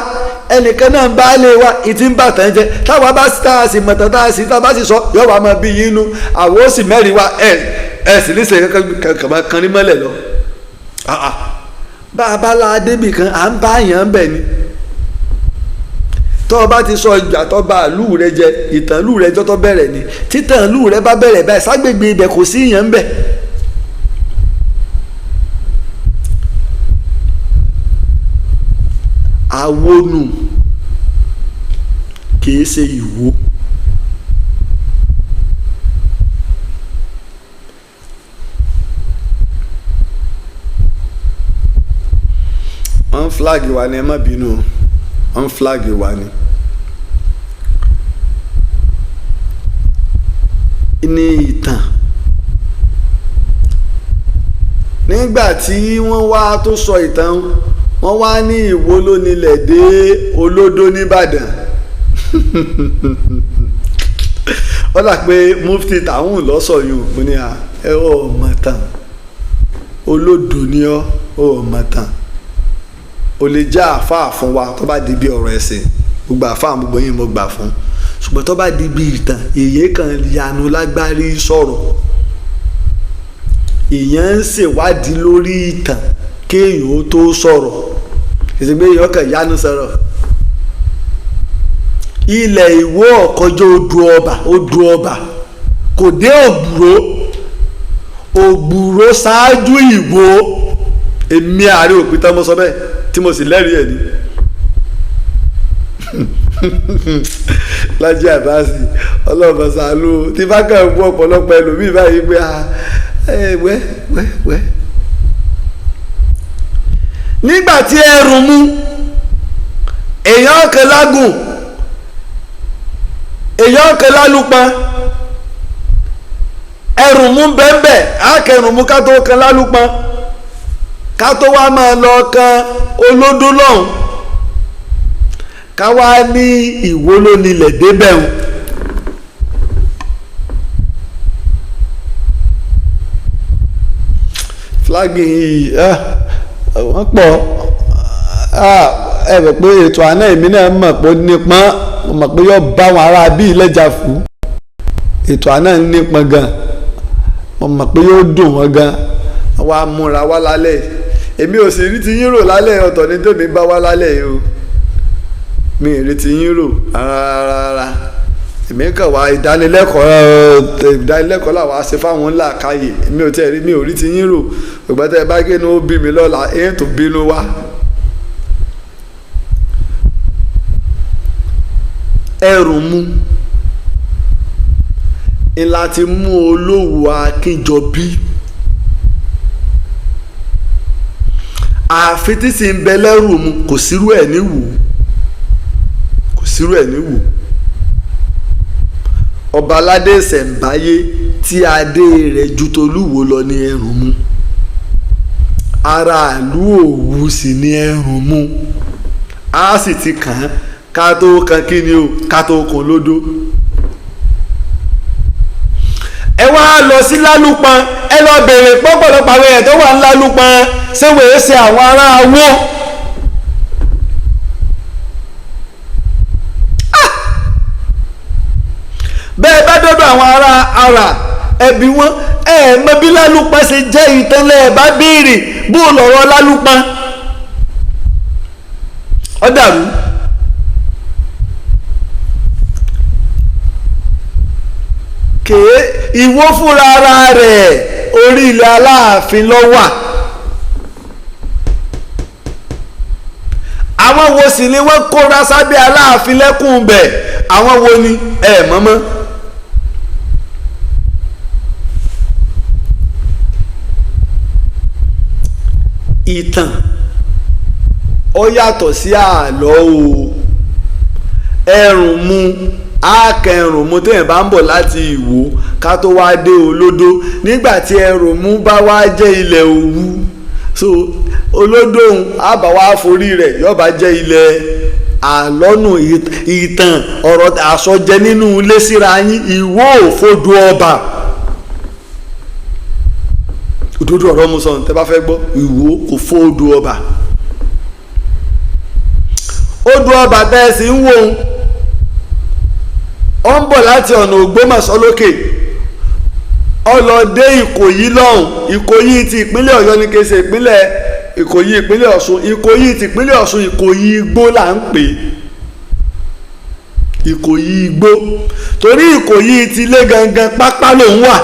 ẹnìkan náà ń bá lé wa, ìtì ń bàtàn jẹ. Táwa bá tá a sì mọ̀tàn tá a sì tá a bá sì sọ, yóò wá máa bí yín nú, àwọn ó sì mẹ́rin wa ẹ ẹ sì ní sèé kankan máa kan ní mọ́lẹ̀ lọ. Bá a bá la débì kan, à ń bá yàn bẹ̀ ni. Tọ́ ọ bá ti sọ ìgbà tó bá ìlú rẹ jẹ, ìtàn ìlú rẹ jọ́ tó bẹ̀rẹ̀ ni. Títàn ìlú rẹ bá bẹ̀rẹ̀ báyìí, ságbègbè ibẹ̀ kò sí yàn bẹ̀. Awónú kìí ṣe Ìwó. Wọ́n ń flag wa ni, ẹ má bínú o, wọ́n ń flag wa ni. Ní ìtàn, nígbà tí wọ́n wá tó sọ ìtàn, wọ́n wá ní Ìwó ló nílẹ̀ dé Olódó nìbàdàn. Wọ́n dà pé mufti tàwọn lọ́sọ̀yún. Mo ní ẹ ò mọ̀ tán, olódò ni ọ́, ò mọ̀ tán. O lè jẹ́ àáfàá fún wa tó bá di bí ọ̀rọ̀ ẹ̀sìn, gbogbo àáfàá gbogbo yín mo gbà fún, ṣùgbọ́n tó bá di bí ìtàn, èyí kan yanu lágbárí sọ̀rọ̀. Èèyàn ń ṣèwádìí lórí ìtàn kéèyàn ó tó sọ̀rọ̀, ìsìnkú èèyàn kàn yanu sọ̀rọ̀. Ilẹ̀ Ìwó ọ̀kọjọ́ odò ọba, odò ọba kò dé Ògbùrò, Ògbùrò ṣáájú Ìwó. Èmi àárẹ̀ òpin tán mo sọ bẹ́ẹ̀ tí mo sì lẹ́rìí ẹ̀ ní. Lájí Àbáàsì ọlọ́ọ̀bà sàlù tí bá kàn ń bú ọ̀pọ̀lọpọ̀ ẹlòmíì báyìí pé ẹ wẹ́ wẹ́ wẹ́. Nígbà tí ẹrù mú èèyàn kan lágùn, èèyàn kan lálùpọn, ẹrù mú bẹ́ẹ̀nbẹ́ẹ̀, á kẹrùn mú ká tó kan lálùpọn, ká tó wá máa lọ kan Olódó lọ́hùn, ká wá ní Ìwó ló nílẹ̀ débẹ̀ o. Flagging yìí wọ́n pọ̀. Ẹ rò pé ètò àná èmi náà mọ̀ pé ó nípọn, mo mọ̀ pé yóò bá àwọn ará bí ìlẹ́jà fún ètò àná nípọn gan, mo mọ̀ pé yóò dùn wọ́n gan. Wọ́n á múra wá lálẹ́, èmi ò sì rí ti yín rò lálẹ́. Ọ̀tọ̀ ní tèmi bá wá lálẹ́ yìí o, mi ì rí ti yín rò rárá. Èmi kàn wá ìdánilẹ́kọ̀ọ́, ìdánilẹ́kọ̀ọ́ làwọn á ṣe fáwọn ńlá káyè. Èmi ò tiẹ̀ rí, mi ò rí ti yín rò. Ìgbà tẹ́ ẹ bá gé ní ó bí mi lọ́la, èyí tó bínú wá. Ẹrù mú ńlá ti mú Olówù Akínjọbí, ààfin tí sì ń bẹ lẹ́rù mu, kò sírú ẹ̀ ní wù, kò sírú ẹ̀ ní wù. Ọba aládé ìṣẹ̀ǹbáyé tí adé rẹ̀ ju tolúwo lọ ní ẹrù mu, aráàlú Òwu sì ní ẹrù mu, á sì ti kàn án ká tó kan kí ni o, ká tó kan lódó. Ẹ wá lọ sí Lálùpọn, ẹ lọ bèrè pọ́pọ̀lọpọ̀ àwọn èèyàn tó wà ní Lálùpọn, ṣé wèé ṣe àwọn ará Awó. Bẹ́ẹ̀ bá dọ́dọ̀ àwọn ará ara ẹbí wọn, ẹ mọ bí Lálùpọn ṣe jẹ́ ìtẹ́lẹ̀, ẹ bá béèrè bó lọ̀rọ̀ Lálùpọn ó dàrú. Kèé Ìwó fúnra ara rẹ̀ orí ilẹ̀ Aláàfin ló wà. Àwọn wo sì ni wọ́n kóra sábẹ́ Aláàfin lẹ́kùn bẹ̀? Àwọn wo ni ẹ mọ̀mọ́? Ìtàn ó yàtọ̀ sí àlọ́ o. Ẹrùn mu akẹrùn mu téèyàn bá ń bọ̀ láti Ìwó ká tó wá dé Olódó, nígbà tí ẹrùn mu bá wá jẹ́ ilẹ̀ Òwu, so Olódó òun á bá wá forí rẹ̀ yóò bá jẹ́ ilẹ̀ àlọ́nù. Ìtàn ọ̀rọ̀ àsọjẹ nínú ilé síra yín. Ìwó òfodò ọba, òdodo ọ̀rọ̀ mo sọ tẹ́ bá fẹ́ gbọ́. Ìwó kò fodò ọba, odò ọba tẹ́ ẹ sì ń wò ó ń bọ̀ láti ọ̀nà Ògbómọ̀ṣọ́ lókè, ọlọ́dẹ Ìkòyí lọ́hùn. Ìkòyí ti ìpínlẹ̀ Ọ̀yọ́ ní kése ìpínlẹ̀ Ìkòyí, ìpínlẹ̀ Ọ̀ṣun. Ìkòyí ti ìpínlẹ̀ Ọ̀ṣun, Ìkòyí igbó là ń pè é, Ìkòyí igbó, torí Ìkòyí ti ilé gangan pápá lòún wà.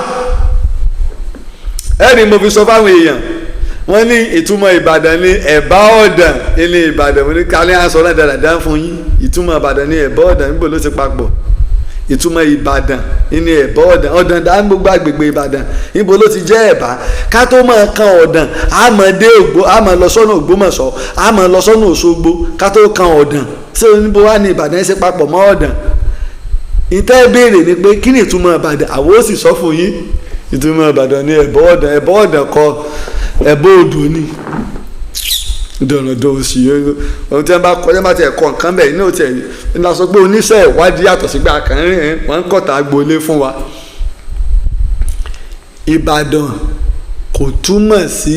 Ẹ̀rí mo fi sọ fáwọn èèyàn, wọ́n ní ìtumọ̀ Ìbàdàn ní ẹ̀bá ọ̀dàn ilé Ìbàdàn. Mo ní kálí aṣọ náà dáradára fún yín, ìtumọ̀ Ìbàdàn ní ẹ̀bá ọ̀dàn, níbo ló ti papọ̀? Ìtumọ̀ Ìbàdàn ní ẹ̀bá ọ̀dàn. Ọ̀dàn dá gbogbo àgbègbè Ìbàdàn, níbo ló ti jẹ́ ẹ̀bá? Ká tó máa kan ọ̀dàn, á máa dé Ògbó, á máa lọ sọ́nà Ògbómọ̀ṣọ́, á máa lọ sọ́nà Òṣogbo ká tó kan ọ̀dàn. Ṣé níbo wá ní Ìbàdàn ṣe papọ̀ mọ́ ọ̀dàn? Ìtẹ́ béèrè ni pé kí ni ìtumọ̀ Ìbàdàn? Àwọn ó sì sọ fún yín. Ìtumọ̀ Ìbàdàn ní ẹ̀bá ọ̀dàn. Ẹ̀bá ọ̀dàn kọ́, ẹ̀bá odò ni. Dandan òsì ohun tí wọ́n bá kọ́, bá tiẹ̀ kọ́ nǹkan bẹ́ẹ̀ ní òtí ẹ̀ ní la sọ pé oníṣẹ́ ìwádìí yàtọ̀ sígbà kan rìn wọ́n ń kọ̀tà agboolé fún wa. Ìbàdàn kò túmọ̀ sí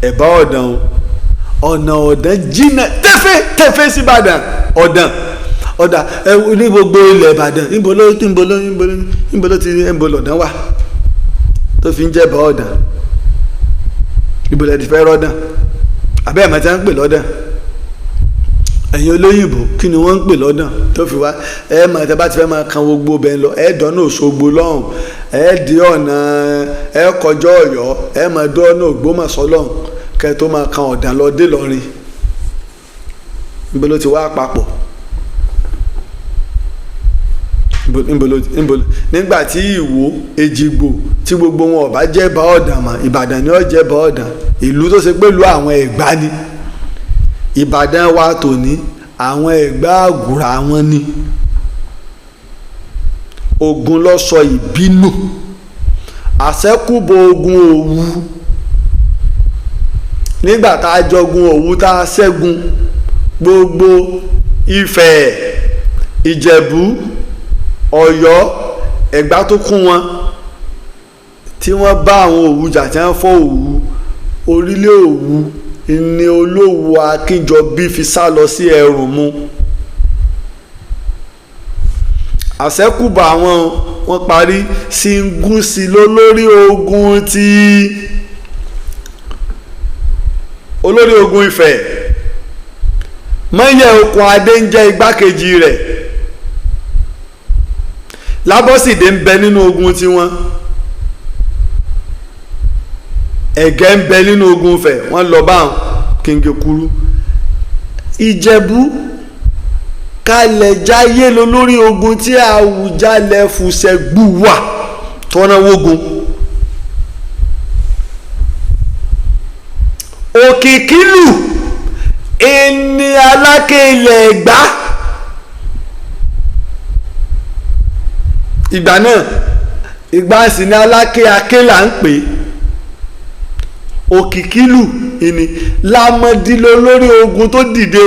ẹ̀bá ọ̀dàn o. Ọ̀nà ọ̀dàn jìnnà tẹ́fẹ́ tẹ́fẹ́ sí Ìbàdàn. Ọ̀dàn ọ̀dà ní gbogbo ilẹ̀ Ìbàdàn, níbo ló níbo ló níbo ló níbo ló ti níbo lọ̀dàn wà tó fi ń jẹ́ ẹ̀bá ọ̀dàn? Ibo lẹ ti fẹ́ rọ́dàn? Àbẹ́ ẹ̀ máa ti ń pè lọ́dàn? Ẹ̀yin olóyìnbó, kí ni wọ́n ń pè lọ́dàn tó fi wá? Ẹ máa tẹ bá ti fẹ́ máa kan gbogbo bẹ́ẹ̀ lọ, ẹ dọ́nà Òṣogbo lọ́hùn, ẹ dé ọ̀nà, ẹ kọjọ́ Ọ̀yọ́, ẹ máa dọ́nà Ògbómọ̀ṣọ́ lọ́hùn, kẹ́ tó máa kan ọ̀dàn lọ dé Ìlọrin. Níbo ló ti wá papọ̀? Níbo nígbà tí Ìwó, Èjìgbò tí gbogbo wọn ọba jẹ́ bá ọ̀dàn mọ́, Ìbàdàn ni ó jẹ́ bá ọ̀dàn. Ìlú tó ṣe pé ìlú àwọn Ẹ̀gbá ni Ìbàdàn wa tòní, àwọn Ẹ̀gbá àgùrà wọn ni. Ogun ló sọ ìbínú, àṣẹ́kùbọ̀ ogun Òwu. Nígbà tá a jọgun Òwu tá a ṣẹ́gun gbogbo Ifẹ̀, Ìjẹ̀bú, Ọ̀yọ́, Ẹ̀gbá tó kún wọn, tí wọ́n bá àwọn Òwu jà, tí wọ́n fọ́ Òwu, orílẹ̀ Òwu ni Olówu Akínjọbí fi sá lọ sí Ẹrùnmu. Àṣẹ́kùbọ̀ àwọn wọn parí Ṣíngúsì lólórí ogun tí olórí ogun Ifẹ̀, Mọ́yẹ̀ Okùn Adé ń jẹ́ igbákejì rẹ̀. Lábọ́sídé ń bẹ nínú ogun tiwọn, Ẹ̀gẹ́ ń bẹ nínú ogun Ifẹ̀, wọ́n lọ bá wọn kíngé kúrú. Ìjẹ̀bú kalẹ̀ jáyé lólórí ogun tí Àwùjalẹ̀ fùsẹ̀ gbùwà tọ́nà wógun. Òkìkílù ẹni Aláké ilẹ̀ Ẹ̀gbá ìgbà náà, ìgbà sì ni Aláké Aké là ń pè é. Òkìkílù ìní Lámọdí lólórí ogun tó dìde.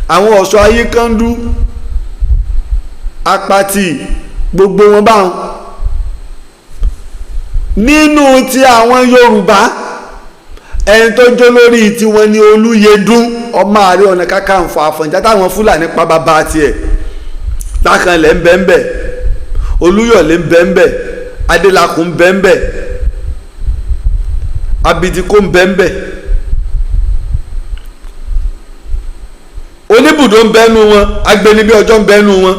Àwọn ọ̀ṣọ́ ayékandú, Apatì, gbogbo wọn báwọn. Nínú ti àwọn Yorùbá, ẹni tó jó lórí tiwọn ni Olúyẹdùn, ọmọ Ààrẹ Ọ̀nà Kakanfò Àfọ̀njá táwọn Fúlàní pa bàbá tiẹ̀. Lákànlẹ̀ ń bẹ ń bẹ, Olúyọ̀lé ń bẹ ń bẹ, Adélakùn ń bẹ ń bẹ, Abidiko ń bẹ ń bẹ, Oníbùdó ń bẹ nú wọn, Agbẹnibí ọjọ́ ń bẹ nú wọn,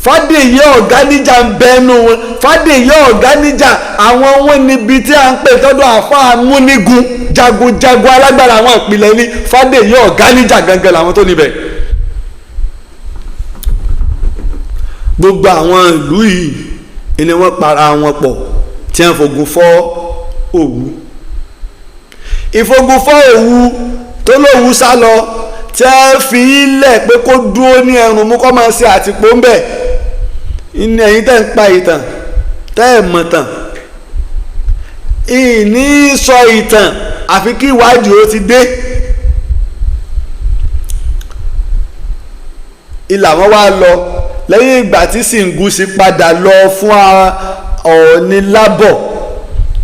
Fádèyí Ọ̀gáníjà ń bẹ nú wọn. Fádèyí Ọ̀gáníjà àwọn wọn níbi tí a ń pè tọ́dọ̀ àfáà múnigun, jagunjagun alágbára àwọn ìpìlẹ̀ ní Fádèyí Ọ̀gáníjà gangan làwọn tó níbẹ̀. Gbogbo àwọn ìlú yìí ni wọ́n para wọn pọ̀ tí wọ́n fogun fọ́ Òwu. Ìfogun fọ́ Òwu tó lówu sá lọ, tí wọ́n fi ilẹ̀ pé kó dúró ní Ẹrùnmú kó máa ṣe àtìpó ń bẹ̀. Ní ẹ̀yin tẹ́ ń pa ìtàn, tẹ́ ẹ̀ mọ̀ tàn, ìní sọ ìtàn àfi kí ìwádìí ó ti dé. Ìlà wọn wá lọ lẹ́yìn ìgbà tí Ṣìngúsì padà lọ fún Ọọ̀ni lábọ̀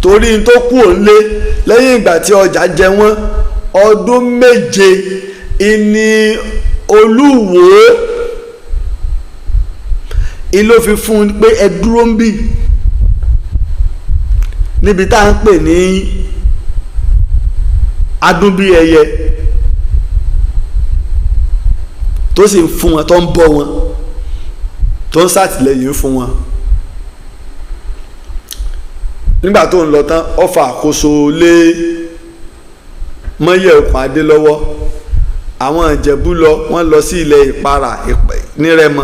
torí tó kù òǹlé. Lẹ́yìn ìgbà tí ọjà jẹ wọ́n ọdún 7 ìní Olúwo ìlò fi fún un pé ẹ dúró ń bì níbi tá à ń pè ní Adúnbíẹyẹ, tó sì ń fún wọn, tó ń bọ́ wọn, tó ń ṣàtìlẹ́yìn fún wọn. Nígbà tó ń lọ tán, ó fa àkóso lé Mọ́yẹ̀ Okùn Adé lọ́wọ́. Àwọn Ìjẹ̀bú lọ, wọ́n lọ sí ilẹ̀ Ìparà ní Rẹ́mọ.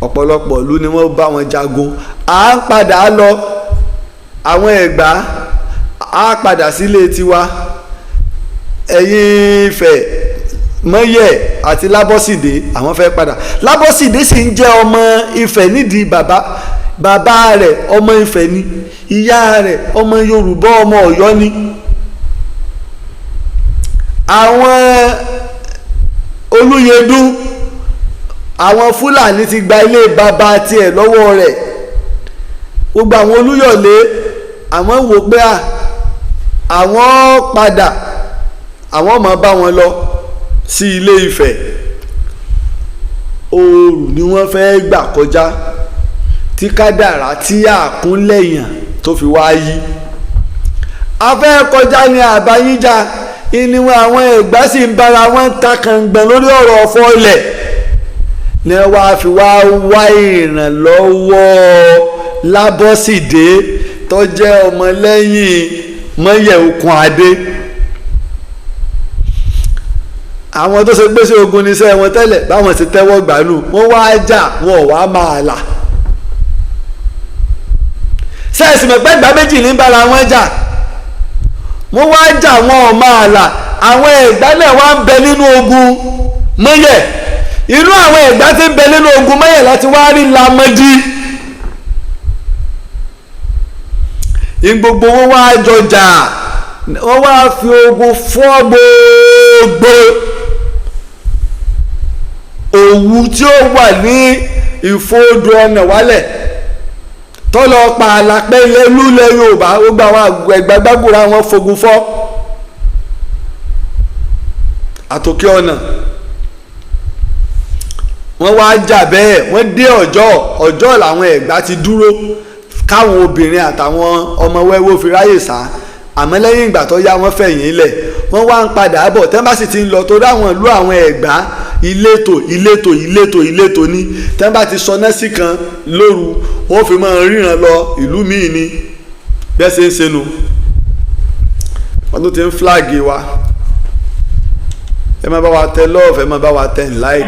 Ọ̀pọ̀lọpọ̀ ìlú ni wọ́n bá wọn jagun. À ń padà lọ, àwọn Ẹ̀gbá á padà sílé tiwa. Ẹ̀yin Ifẹ̀, Mọ́yẹ̀ àti Lábọ́sídé, àwọn fẹ́ padà. Lábọ́sídé sì ń jẹ́ ọmọ Ifẹ̀ nídìí bàbá. Bàbá rẹ̀ ọmọ Ifẹ̀ ni, ìyá rẹ̀ ọmọ Yorùbá, ọmọ Ọ̀yọ́ ni. Àwọn Olúyẹdùn, àwọn Fúlàní ti gba ilé bàbá tiẹ̀ lọ́wọ́ rẹ̀. Gbogbo àwọn Olúyọ̀lé, àwọn wò pé àwọn padà, àwọn máa bá wọn lọ sí Ilé Ifẹ̀. Òòrù ni wọ́n fẹ́ gbà kọjá tí kádàrá tí àkúnlẹ̀yàn tó fi wá yí. A fẹ́ kọjá ní àbáyíjà ìníwọ̀n. Àwọn Ẹ̀gbá sì ń bára wọn ta kàngbọ̀n lórí ọ̀rọ̀ ọ̀fọ̀ ilẹ̀ ní wàá fi wá wá ìrànlọ́wọ́ Lábọ́sídé tó jẹ́ ọmọlẹ́yìn Mọ́yẹ̀ Okùn Adé. Àwọn tó ṣe gbèsè ogun níṣẹ́ wọn tẹ́lẹ̀, báwọn ti tẹ́wọ́ gbàlù, wọ́n wá jà, wọn ò wá máa là. Sẹ́ẹ̀sì mọ̀pẹ́ ìgbà méjì ní bára wọn jà, wọ́n wá jà, wọn ò máa là. Àwọn Ẹ̀gbá náà wá ń bẹ nínú ogun Mọ́yẹ̀. Inú àwọn Ẹ̀gbá tí ń bẹ nínú ogun Mọ́yẹ̀ láti wá rí Lámọ́dí. Gbogbo wọn wá jọjà, wọ́n wá fi ogun fọ́ gbogbo òwú tí ó wà ní ìfodò ọ̀nà wálẹ̀ tọ́lọ pa àlàpẹ́ ilẹ̀ lúlẹ̀ Yorùbá. Gbogbo àwọn Ẹ̀gbá gbàgbóra wọn fogun fọ́ àtòkè ọ̀nà. Wọ́n wá jà bẹ́ẹ̀, wọ́n dé Ọ̀jọ́. Ọ̀jọ́ làwọn Ẹ̀gbá ti dúró káwọn obìnrin àtàwọn ọmọ wẹ́wẹ́ fi ráyè sá. Àmọ́ lẹ́yìn ìgbà tó yá, wọ́n fẹ̀yìn lẹ̀, wọ́n wá ń padà bọ̀. Tẹ́ bá sì ti ń lọ, torí àwọn ìlú àwọn Ẹ̀gbá ìletò ìletò ìletò ìletò ni. Tẹ́ bá ti sọná sí kan lóru, wọ́n fi máa ríran lọ ìlú míì ni. Bẹ́ẹ̀ ṣe ń ṣe nu, wọ́n tún ti ń flag wa. Ẹ máa bá wa tẹ love, ẹ máa bá wa tẹ like.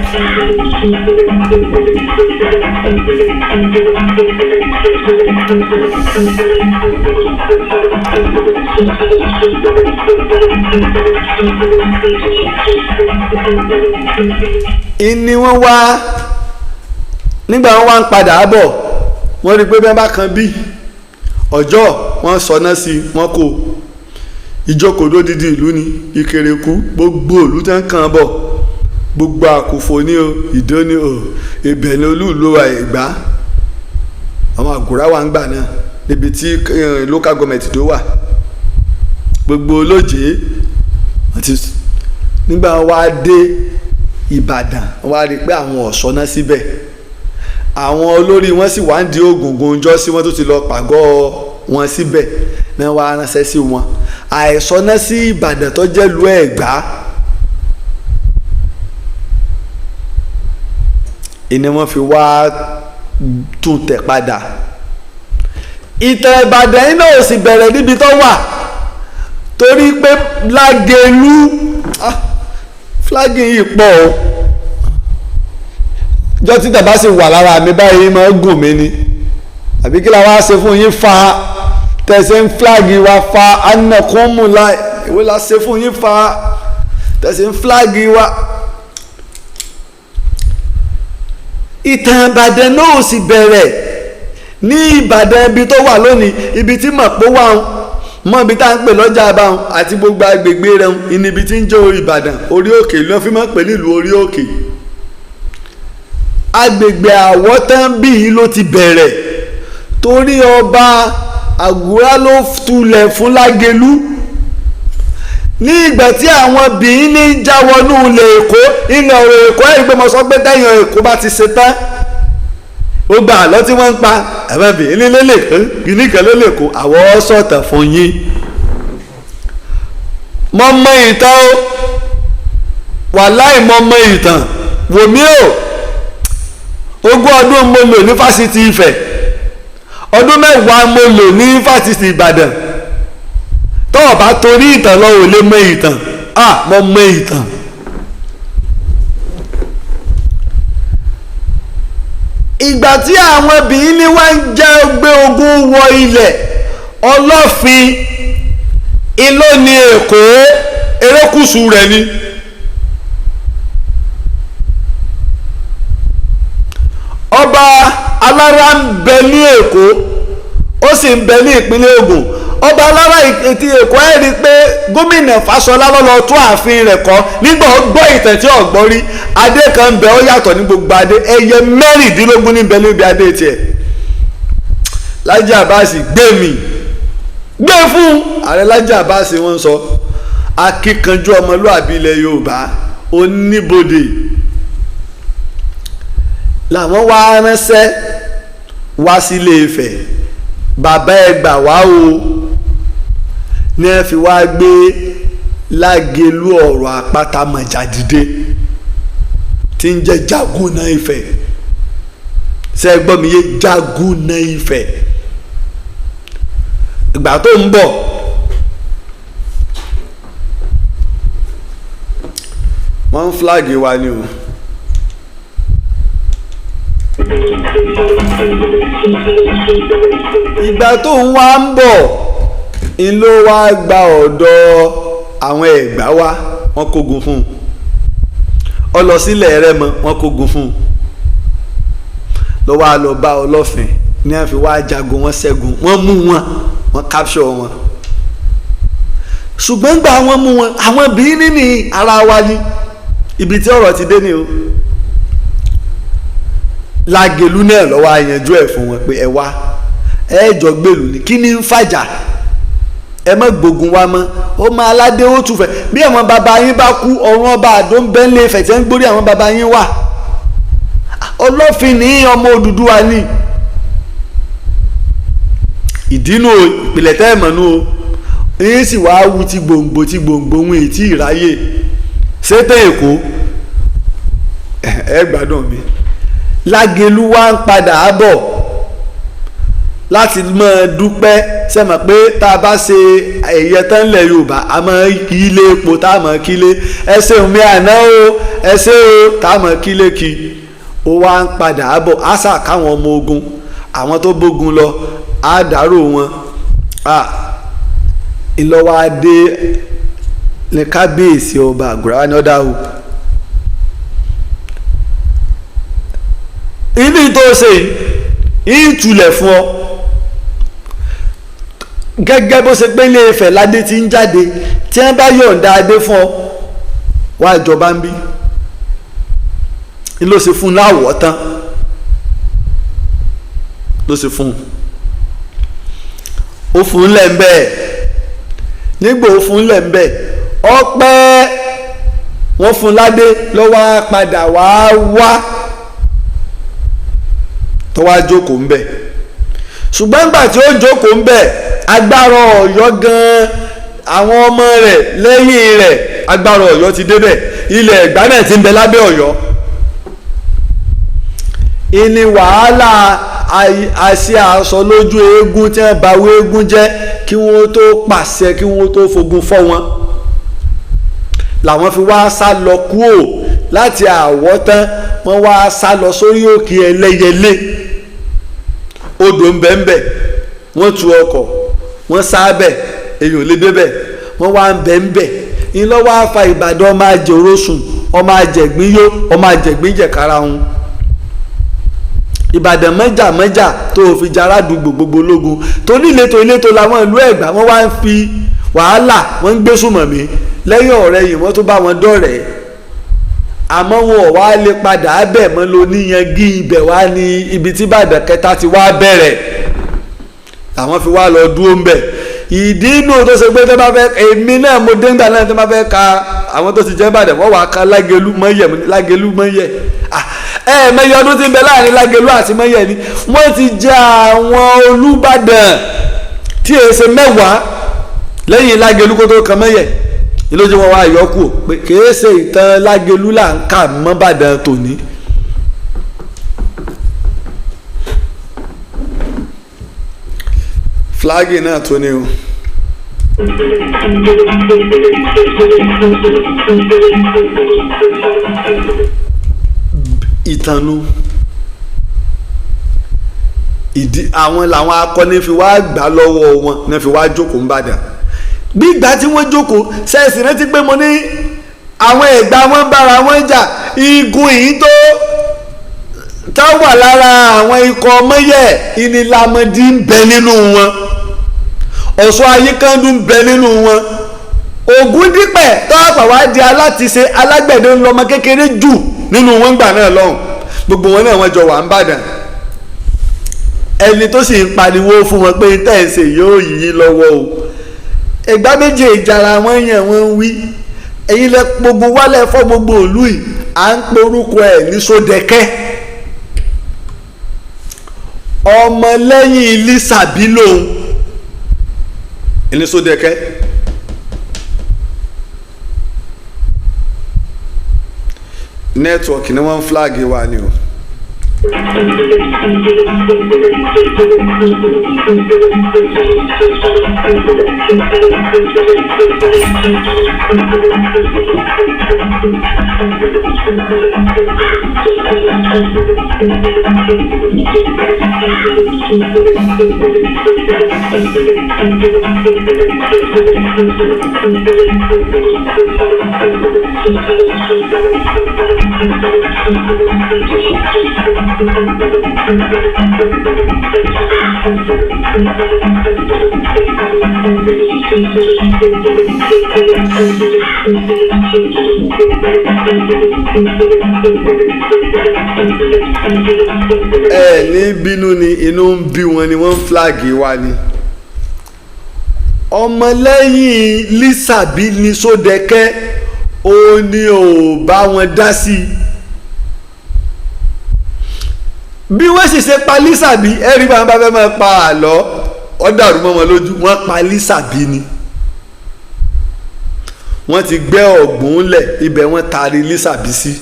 Ìní wọ́n wá nígbà wọ́n wá ń padà bọ̀, wọ́n rí i pé bẹ́ẹ̀ bá kan bí ọjọ́ wọ́n sọná sí wọ́n kó ìjókòó lódìdí ìlú ni Ìkẹrẹkú, gbogbo ìlú tẹ́ ń kàn bọ̀, gbogbo àkùfò ní o, Ìdó ní o, ibẹ̀ ní olúùlú wa Ẹ̀gbá. Àwọn àgùrá wa ń gbà náà níbi tí local government tó wà, gbogbo olóje àti nígbà wá dé Ìbàdàn, wọ́n á rí i pé àwọn ọ̀ṣọ́ná síbẹ̀. Àwọn olórí wọn sì wá ń di ògùngùn ọjọ́ sí, wọ́n tó ti lọ pàgọ́ wọn síbẹ̀ náà, wá ránṣẹ́ sí wọn. Àìsọná sí Ìbàdàn tó jẹ́ lu Ẹ̀gbá ìní wọ́n fi wá tún tẹ̀ padà. Ìtàn Ìbàdàn yìí náà ò sì bẹ̀rẹ̀ níbi tó wà, torí pé Lágelú flagging yìí pọ̀ o. Jọ́ tí tàbá sì wà lára mi báyìí, máa ń gùn mí ni. Àbí kí la wá ṣe fún yín fa tẹ̀sẹ̀ ń flag wa fa anakunmu la? Ìwé la ṣe fún yín fa tẹ̀sẹ̀ ń flag wa? Ìtàn Ìbàdàn náà ò sì bẹ̀rẹ̀ ní Ìbàdàn ibi tó wà lónìí, ibi tí mọ̀pó wà ń mọ, ibi tá à ń pè lọ́jà àbáwọn àti gbogbo agbègbè rẹ̀ ń níbi tí ń jẹ́ Ìbàdàn. Orí òkè ló fi máa ń pè nílùú orí òkè. Agbègbè Àwọ̀tán bíi ló ti bẹ̀rẹ̀, torí ọba Àgùrá ló tulẹ̀ fún Lágelú ní ìgbà tí àwọn bìín ní já wọnú ilẹ̀ Èkó, ilẹ̀ ọ̀rọ̀ Èkó. Ẹ̀rí pé mo sọ pé tẹ̀yàn Èkó bá ti ṣe tán, ó gba àlọ́ tí wọ́n ń pa ẹ̀fọn bìín ní lélẹ̀ kìíní kan ló lè kó àwọ̀ sọ̀tàn fún yín. Mo mọ ìtàn o, wàláì mo mọ ìtàn. Wò mí o, 20 ọdún mo lò ní fásitì Ifẹ̀, ọdún 10 mo lò ní fásitì Ìbàdàn. Tọ́ ọ bá torí ìtàn lọ, ò lè mọ ìtàn. Mo mọ ìtàn. Ìgbà tí àwọn Bìíní wá ń jẹ́ gbé ogun wọ ilẹ̀ Ọlọ́fin ìlò ní Èkó, erékùṣù rẹ̀ ni. Ọba Alára ń bẹ ní Èkó, ó sì ń bẹ ní ìpínlẹ̀ Ògùn. Ọba Alára ti Èkó ẹ̀ rí i pé gómìnà Fáṣọlá ló lọ tún ààfin rẹ̀ kọ́ nígbà ó gbọ́ ìtàn tí ó gbọ́ rí. Adé kan ń bẹ, ó yàtọ̀ ní gbogbo adé, ẹyẹ 16 ní bẹ níbi adé tiẹ̀. Lájí Àbáàsì gbé mi gbé fún ààrẹ Lájí Àbáàsì, wọ́n sọ akíkanjú ọmọlúàbí ilẹ̀ Yorùbá oníbodè làwọn wá ránṣẹ́ wá sílé Ifẹ̀. Bàbá ẹ gbà wá o, ní ẹ fi wá gbé Lágelú ọ̀rọ̀ àpáta mọ̀jà dìde tí ń jẹ́ Jagunna Ifẹ̀. Ṣé ẹ gbọ́ mi yé? Jagunna Ifẹ̀. Ìgbà tó ń bọ̀ wọ́n ń fúláàgì wa ni o. Ìgbà tó ń wá ń bọ̀ ń ló wá gba ọ̀dọ̀ àwọn Ẹ̀gbá wá, wọ́n kógun fún un. Ó lọ sílẹ̀ Rẹ́mọ, wọ́n kógun fún un. Lọ́wọ́ á lọ bá Ọlọ́fin ní wọ́n fi wá jagun, wọ́n ṣẹ́gun, wọ́n mú wọn, wọ́n capture wọn. Ṣùgbọ́n gbà wọ́n mú wọn, àwọn Bìíní ní ara wa ni. Ibi tí ọ̀rọ̀ ti dé ni o. Lágelú náà lọ́wọ́ àyànjú ẹ̀ fún wọn pé ẹ wá, ẹ jọ gbèlú ni, kí ni ń fàjà, ẹ má gbógun wa mọ́. Ó máa aládé ó tún fẹ́ bí àwọn bàbá yín bá kú, ọ̀run ọba àdó ń bẹ́ lé Ifẹ̀ tí ń gbórí àwọn bàbá yín wà. Ọlọ́fin ní ọmọ Odùduwà ni. Ìdínú ìpìlẹ̀ tẹ́ ẹ̀ mọ̀ nú o. Yín sì wá wu ti gbòǹgbò ti gbòǹgbò ohun ètí ìráyè sétẹ́ Èkó. Ẹ gbádùn mi. Lágelú wá ń padà bọ̀ láti máa dúpẹ́. Ṣe mọ̀ pé tá a bá ṣe ẹ̀yẹ tán lẹ̀ Yorùbá, a máa kí ilé epo, tá a máa kí ilé ẹ ṣeun mi àná o, ẹ ṣe o, tá a máa kí ilé kí. Ó wá ń padà bọ̀, á sà káwọn ọmọ ogun, àwọn tó bógun lọ, á dárò wọn. Ìlọ́wọ́ adé ní kábíyèsí ọba Àgùrà ní ọ̀dà o. Ilé tó ṣe ìtulẹ̀ fún ọ gẹ́gẹ́ bó ṣe pé Ilé Ifẹ̀ ládé ti ń jáde, tí wọ́n bá yọ̀ǹda adé fún ọ wá ìjọba ń bí ló ṣe fún un láwọ̀ tán, ló ṣe fún un, ó fún un lẹ́ńbẹ́. Nígbà ó fún un lẹ́ńbẹ́ ọpẹ́ wọ́n fún un ládé lọ́wọ́ á padà wá wá tó wá jókòó ń bẹ̀. Ṣùgbọ́n nígbà tí ó jókòó ń bẹ̀, agbára Ọ̀yọ́ gan-an, àwọn ọmọ rẹ̀ lẹ́yìn rẹ̀, agbára Ọ̀yọ́ ti débẹ̀. Ilẹ̀ Ẹ̀gbá náà ti ń bẹ lábẹ́ Ọ̀yọ́. Ìní wàhálà àṣẹ àṣọ lójú eégún tí wọ́n bá wé eégún jẹ́ kí wọ́n tó pàṣẹ, kí wọ́n tó fogun fọ́ wọn. Làwọn fi wá sá lọ kúò láti Àwọ̀tán, wọ́n wá sá lọ sórí òkè Ẹlẹ́yẹlé. Odò ń bẹ ń bẹ, wọ́n tu ọkọ̀, wọ́n sá bẹ̀, èyàn ò lè débẹ̀, wọ́n wá ń bẹ ń bẹ. Ìlọ́ wá fa Ìbàdàn ọmọ ajẹ̀rọ̀sùn, ọmọ ajẹ̀gbín yó, ọmọ ajẹ̀gbín jẹ̀kára wọn. Ìbàdàn mọ́jà mọ́jà tó fi jara dùgbò gbogbo ológun tó ní ìletò ìletò làwọn ìlú Ẹ̀gbá, wọ́n wá ń fi wàhálà, wọ́n ń gbé sùmọ̀mí lẹ́yìn ọ̀rẹ́ yìí, wọ́n tún bá wọn dọ̀rẹ́. Àmọ́ wọn ò wá lè padà bẹ̀ mọ́ ló níyangí ibẹ̀ wá ní ibi tí Ìbàdàn kẹta ti wá bẹ̀rẹ̀, làwọn fi wá lọ dúró ń bẹ̀. Ìdí inú tó ṣe pé tó bá fẹ́, èmi náà mo dé ńgbà náà, tó bá fẹ́ ka àwọn tó ti jẹ́ Ìbàdàn, wọ́n wàá ka Lágelú mọ́yẹ̀, Lágelú mọ́yẹ̀. Ẹ mẹ́yẹ ọdún tí ń bẹ láàrin Lágelú àti mọ́yẹ̀ ni wọ́n ti jẹ́ àwọn Olúbàdàn tí èyí ṣe mẹ́wàá lẹ́yìn Lágelú kó tó kan mọ́yẹ̀. Ìlójú wọn wá yọkù pé kìí ṣe ìtàn Lágelú là ń kà mọ́ Ìbàdàn tòní. Flagi náà tó ní o. Ìtànú ìdí àwọn làwọn akọni fi wá gbà lọ́wọ́ wọn ní fi wá jókòó ńbàdàn. Gbígbà tí wọ́n jókòó, sẹ́ẹ̀sì rántí pé mo ní àwọn Ẹ̀gbá wọn bára wọn jà. Igun yìí tó tá wà lára àwọn ikọ̀ mọ́yẹ̀ ìnílámọ́dí ń bẹ nínú wọn, Ọ̀ṣọ́ Ayíkándú ń bẹ nínú wọn, Ògúndípẹ̀ tọ́pà wá di alátiṣe alágbẹ̀dẹ ńlọmọ kékeré jù nínú wọn gbà náà lọ́hùn. Gbogbo wọn náà wọ́n jọ wà ń bàdàn. Ẹni tó sì ń pariwo fún wọn pé tẹ̀sẹ̀ yóò yí lọ́wọ́ o, Ẹ̀gbá méjì ìjàrà wọn yẹn wọ́n ń wí, ẹ̀yin lẹ gbogbo wálẹ̀ fọ́ gbogbo ìlú yìí, à ń porúkọ ẹ̀ ní Sódẹ̀kẹ́, ọmọlẹ́yìn Lísàbí lòun ní Sódẹ̀kẹ́. Nẹ́tíwọ̀kì ni wọ́n ń fúláàgì wa ni o. Ẹ ní bínú ni, inú ń bí wọn ni wọ́n ń fúláàgì wa ni. Ọmọlẹ́yìn Lísàbí ní Sódẹ̀kẹ́, ó ní ò bá wọn dá sí i. Bí wọ́n sì ṣe pa Lísàbí, ẹ̀rí bá wọn bá fẹ́ máa pa àlọ́, ó dàrú mọ́ wọn lójú, wọ́n pa Lísàbí ni. Wọ́n ti gbẹ́ ọ̀gbun lẹ̀, ibẹ̀ wọ́n taari Lísàbí sí.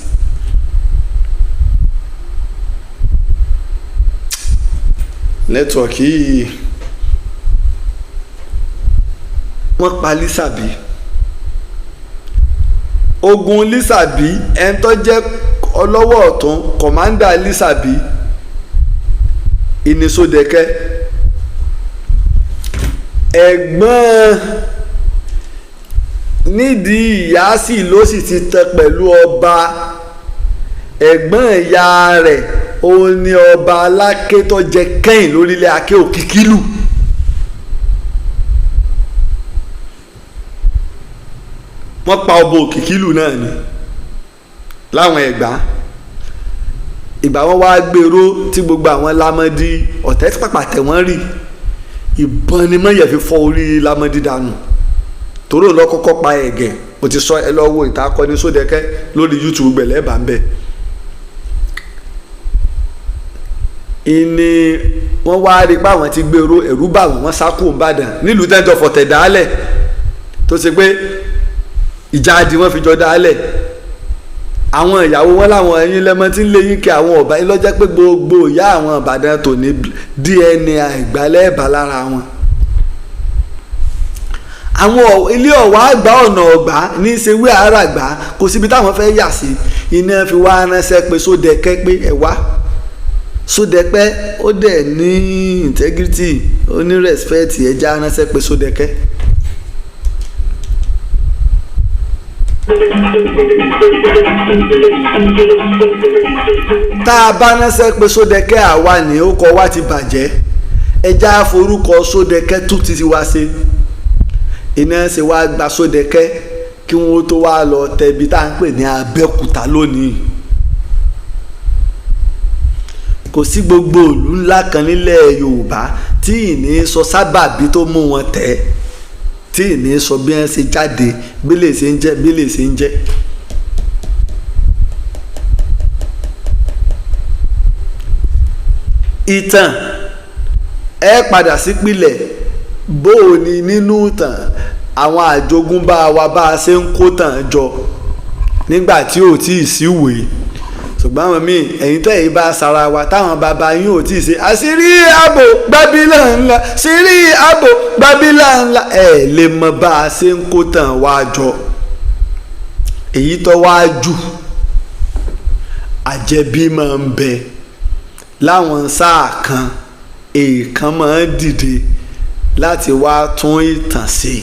Nẹ́tíwọ̀kì yìí, wọ́n pa Lísàbí. Ogun Lísàbí, ẹni tó jẹ́ ọlọ́wọ́ ọ̀tún kọ̀mándà Lísàbí ìní Sódẹ̀kẹ́. Ẹ̀gbọ́n nídìí ìyá sì ló sì ti tẹ pẹ̀lú ọba. Ẹ̀gbọ́n ìyá rẹ̀ òun ni ọba Aláké tó jẹ kẹ́yìn lórílẹ̀ Aké Òkìkílù. Wọ́n pa ọba Òkìkílù náà ni láwọn Ẹ̀gbá. Ìgbà wọn wá gbèrò tí gbogbo àwọn Lámọ́dí ọ̀tẹ̀ pàpà tẹ̀ wọ́n rí, ìbọn ni mọ̀yẹ̀ fi fọ́ orí Lámọ́dí dànù. Tòró lọ kọ́kọ́ pa ẹ̀gẹ̀. Mo ti sọ, ẹ lọ wo ìta akọni Sódẹ̀kẹ́ lórí YouTube gbẹ̀lẹ́ bá ń bẹ̀. Ìní wọ́n wá rí pé àwọn ti gbèrò, ẹ̀rú bà wọ́n, wọ́n sá kúrò n'Ìbàdàn nílùú tẹ́jọ́ fọ̀tẹ̀ dálẹ̀, tó ṣe pé ìjáde wọ́n fi jọ dálẹ̀. Àwọn ìyàwó wọn láwọn ẹyin lẹ́mọ tí ń lé yín kí àwọn ọba yín lọ́jọ́ pé gbogbo ìyá àwọn Ìbàdàn tò ní DNA ìgbálẹ̀ ẹ̀bà lára wọn. Àwọn ilé ọ̀wá àgbà ọ̀nà ọ̀gbà ní í ṣe wí àárà gbà, kò síbi táwọn fẹ́ yà sí. Iná fi wá ránṣẹ́ pé Sódẹ̀kẹ́ pé ẹ wá. Sódẹ̀kẹ́ ó dẹ̀ ní integrity, ó ní respect, ẹja ránṣẹ́ pé Sódẹ̀kẹ́. Tá a bá ránṣẹ́ pé Sódẹ̀kẹ́, àwa ní ó kọ wá ti bàjẹ́, ẹja forúkọ Sódẹ̀kẹ́ tún ti wá ṣe. Iná ṣe wá gba Sódẹ̀kẹ́ kí wọ́n tó wá lọ tẹbi tá à ń pè ní Abẹ́òkúta lónìí. Kò sí gbogbo ìlú ńlá kan nílẹ̀ Yorùbá tí ìní sọ sábàbí tó mú wọn tẹ̀, tí ìní sọ bí wọ́n ṣe jáde, bí lè ṣe ń jẹ́, bí lè ṣe ń jẹ́. Ìtàn ẹ padà sípìlẹ̀ bó o ní nínú ìtàn àwọn àjogúnbá wa bá a ṣe ń kó tàn jọ nígbà tí ò tí ì síwèé, Ṣùgbọ́n àwọn míì, ẹ̀yin tẹ́ yìí bá sara wa, táwọn bàbá yín ò tí ì ṣe àṣírí ààbò gbábílà ńlá, àṣírí ààbò gbábílà ńlá, ẹ̀ lè mọ bá a ṣe ń kó tàn wá jọ. Èyí tó wá jù, àjẹbí máa ń bẹ láwọn sáà kan, èèkàn máa ń dìde láti wá tún ìtàn ṣe.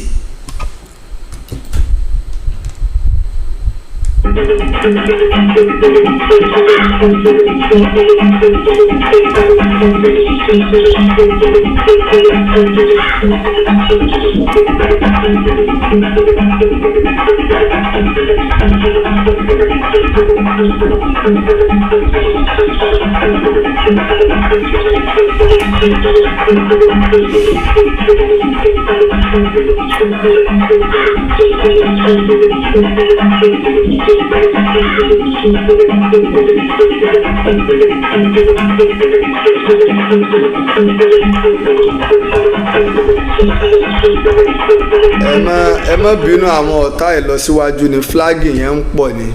Ẹ má bínú, àwọn ọ̀tá ìlọsíwájú ni fúlágì yẹn ń pọ̀ ni.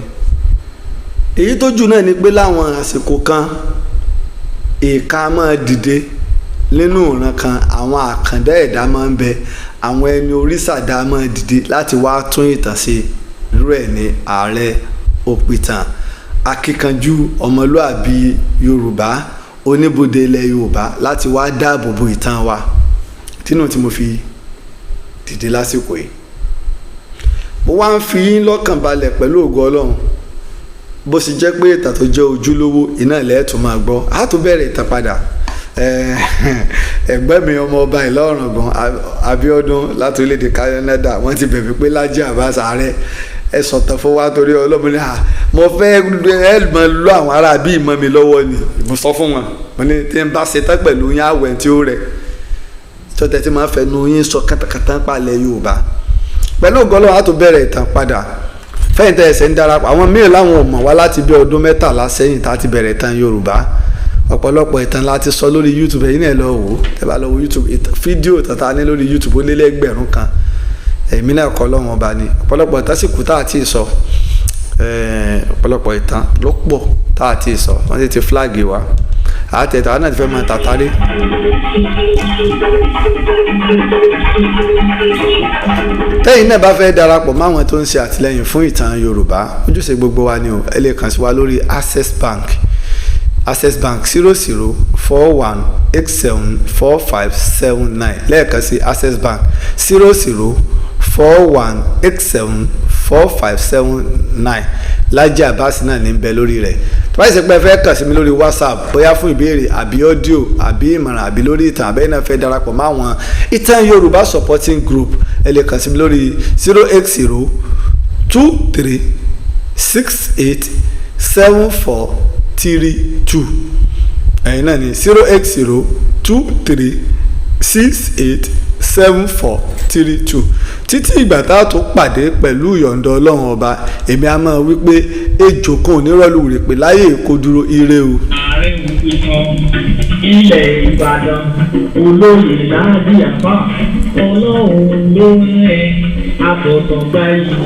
Èyí tó jù náà ni pé láwọn àsìkò kan, ìka máa dìde nínú ìran kan, àwọn àkàndá ẹ̀dá máa ń bẹ, àwọn ẹni orísàdá máa dìde láti wá tún ìtàn ṣe. Irú ẹ̀ ní ààrẹ òpìtàn akíkanjú ọmọlúàbí Yorùbá, oníbodè ilẹ̀ Yorùbá, láti wá dáàbò bo ìtàn wa. Tínú tí mo fi dìde lásìkò yìí, mo wá ń fi yín lọ́kàn balẹ̀ pẹ̀lú ògo Ọlọ́run. Bó sì jẹ́ pé ìtàn tó jẹ́ ojúlówó iná ilẹ̀ ẹ̀ tún máa gbọ́, á tún bẹ̀rẹ̀ ìtàn padà. Ẹ̀gbẹ́ mi ọmọ ọba Ìlọ̀ràngún Abíọ́dún láti orílẹ̀-èdè Canada, wọ́n ti bẹ̀bẹ̀ pé Lájí Abbas ààrẹ ẹ sọ̀tàn fún wa torí Ọlọ́run ní à mo fẹ́ ẹ mọ lọ àwọn ará bí ìmọ̀ mi lọ́wọ́ ni. Mo sọ fún wọn, mo ní tí n bá ṣe tán pẹ̀lú yín àwẹ̀ tí ó rẹ̀ tọ́tẹ̀ tí máa fẹnu yín sọ kàtàkàtà palẹ̀ Yorùbá. Pẹ̀lú ògo Ọlọ́run á tún bẹ̀rẹ̀ ìtàn padà. Fẹ́yìntẹ́ ẹsẹ̀ ń darapọ̀, àwọn míì láwọn ò mọ̀ wá láti bí ọdún 13 sẹ́yìn tá a ti bẹ̀rẹ̀ ìtàn Yorùbá. Ọ̀pọ̀lọpọ̀ ìtàn la ti sọ lórí YouTube, ẹ̀yin náà lọ wò ó. Ẹ bá lọ wo YouTube, fídíò ìtàn tá a ní lórí YouTube ó lé lẹ́gbẹ̀rún kan. Èmi náà kọ́ Ọlọ́run ọba ni. Ọ̀pọ̀lọpọ̀ ìtàn sì kù tá a ti sọ. Ọ̀pọ̀lọpọ̀ ìtàn ló pọ̀ tá a ti sọ. Wọ́n ti flag wa. Àtẹ̀tà náà ti fẹ́ máa tàtàrí. Tẹ́yìn náà bá fẹ́ darapọ̀ máwọn tó ń ṣe àtìlẹ́yìn fún ìtàn Yorùbá, ojúṣe gbogbo wa ni o. Ẹ lè kàn sí wa lórí Access Bank, Access Bank 0041874579. Lẹ́ẹ̀kan sí, Access Bank 0041874579. Lájí Abbas náà ní bẹ lórí rẹ̀. Tó bá ṣe pé ẹ fẹ́ kàn sí mi lórí WhatsApp, bóyá fún ìbéèrè àbí ọ́díò àbí ìmọ̀ràn àbí lórí ìtàn, àbẹ́yìn náà fẹ́ darapọ̀ máwọn ìtàn Yorùbá supporting group, ẹ lè kàn sí mi lórí 08023687432. Ẹ̀yin náà ní 08023687432. Títí ìgbà tá a tó pàdé pẹ̀lú ìyọ̀ǹda Ọlọ́run ọba, èmi a máa wí pé ejò kan ò ní rọ́ọ̀lù rè pé láyé èkó dúró, ire o. Ààrẹ òpìtàn ilẹ̀ Ìbàdàn, olóyè Lájí Abbas, Ọlọ́run ló ń ẹ àtọ̀tàn báyìí,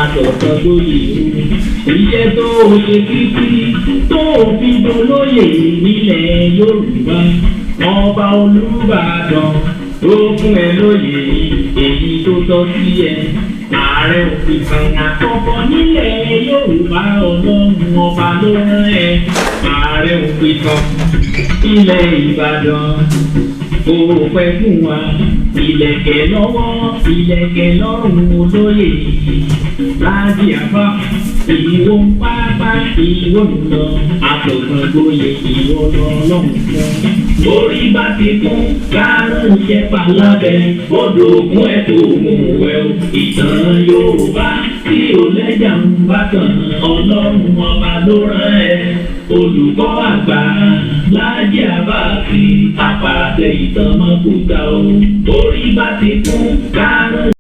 àtọ̀tàn lóye o. Iṣẹ́ tó o ṣe títí tó o fi dolóyè nílẹ̀ Yorùbá, ọba Olúbàdàn ló fún ẹ lóye èyí tó tọ́ sí ẹ. Ààrẹ òpìtàn àkọ́kọ́ nílẹ̀ Yorùbá, Ọlọ́run ọba ló rán ẹ. Ààrẹ òpìtàn ilẹ̀ Ìbàdàn, ó pẹ́ fún wa. Ìlẹ̀kẹ̀ lọ́wọ́, ìlẹ̀kẹ̀ lọ́rùn olóyè Lájí Abbas, ìwọ ń pápá, ìwọ ń lọ, àtọ̀tàn gboyè ìwọ lọ́lọ́run fún. Orí bá ti kún, kárùn-ún iṣẹ́ palábẹ́, odò ògùn ẹ̀ tó mú wẹ̀ o. Ìtàn Yorùbá tí ò lẹ́jà ń bá tàn, Ọlọ́run ọba ló rán ẹ. Olùkọ́ àgbà Lájí Abbas, apàtẹ ìtàn mọ́kúta o. Orí bá ti kún, kárùn-ún.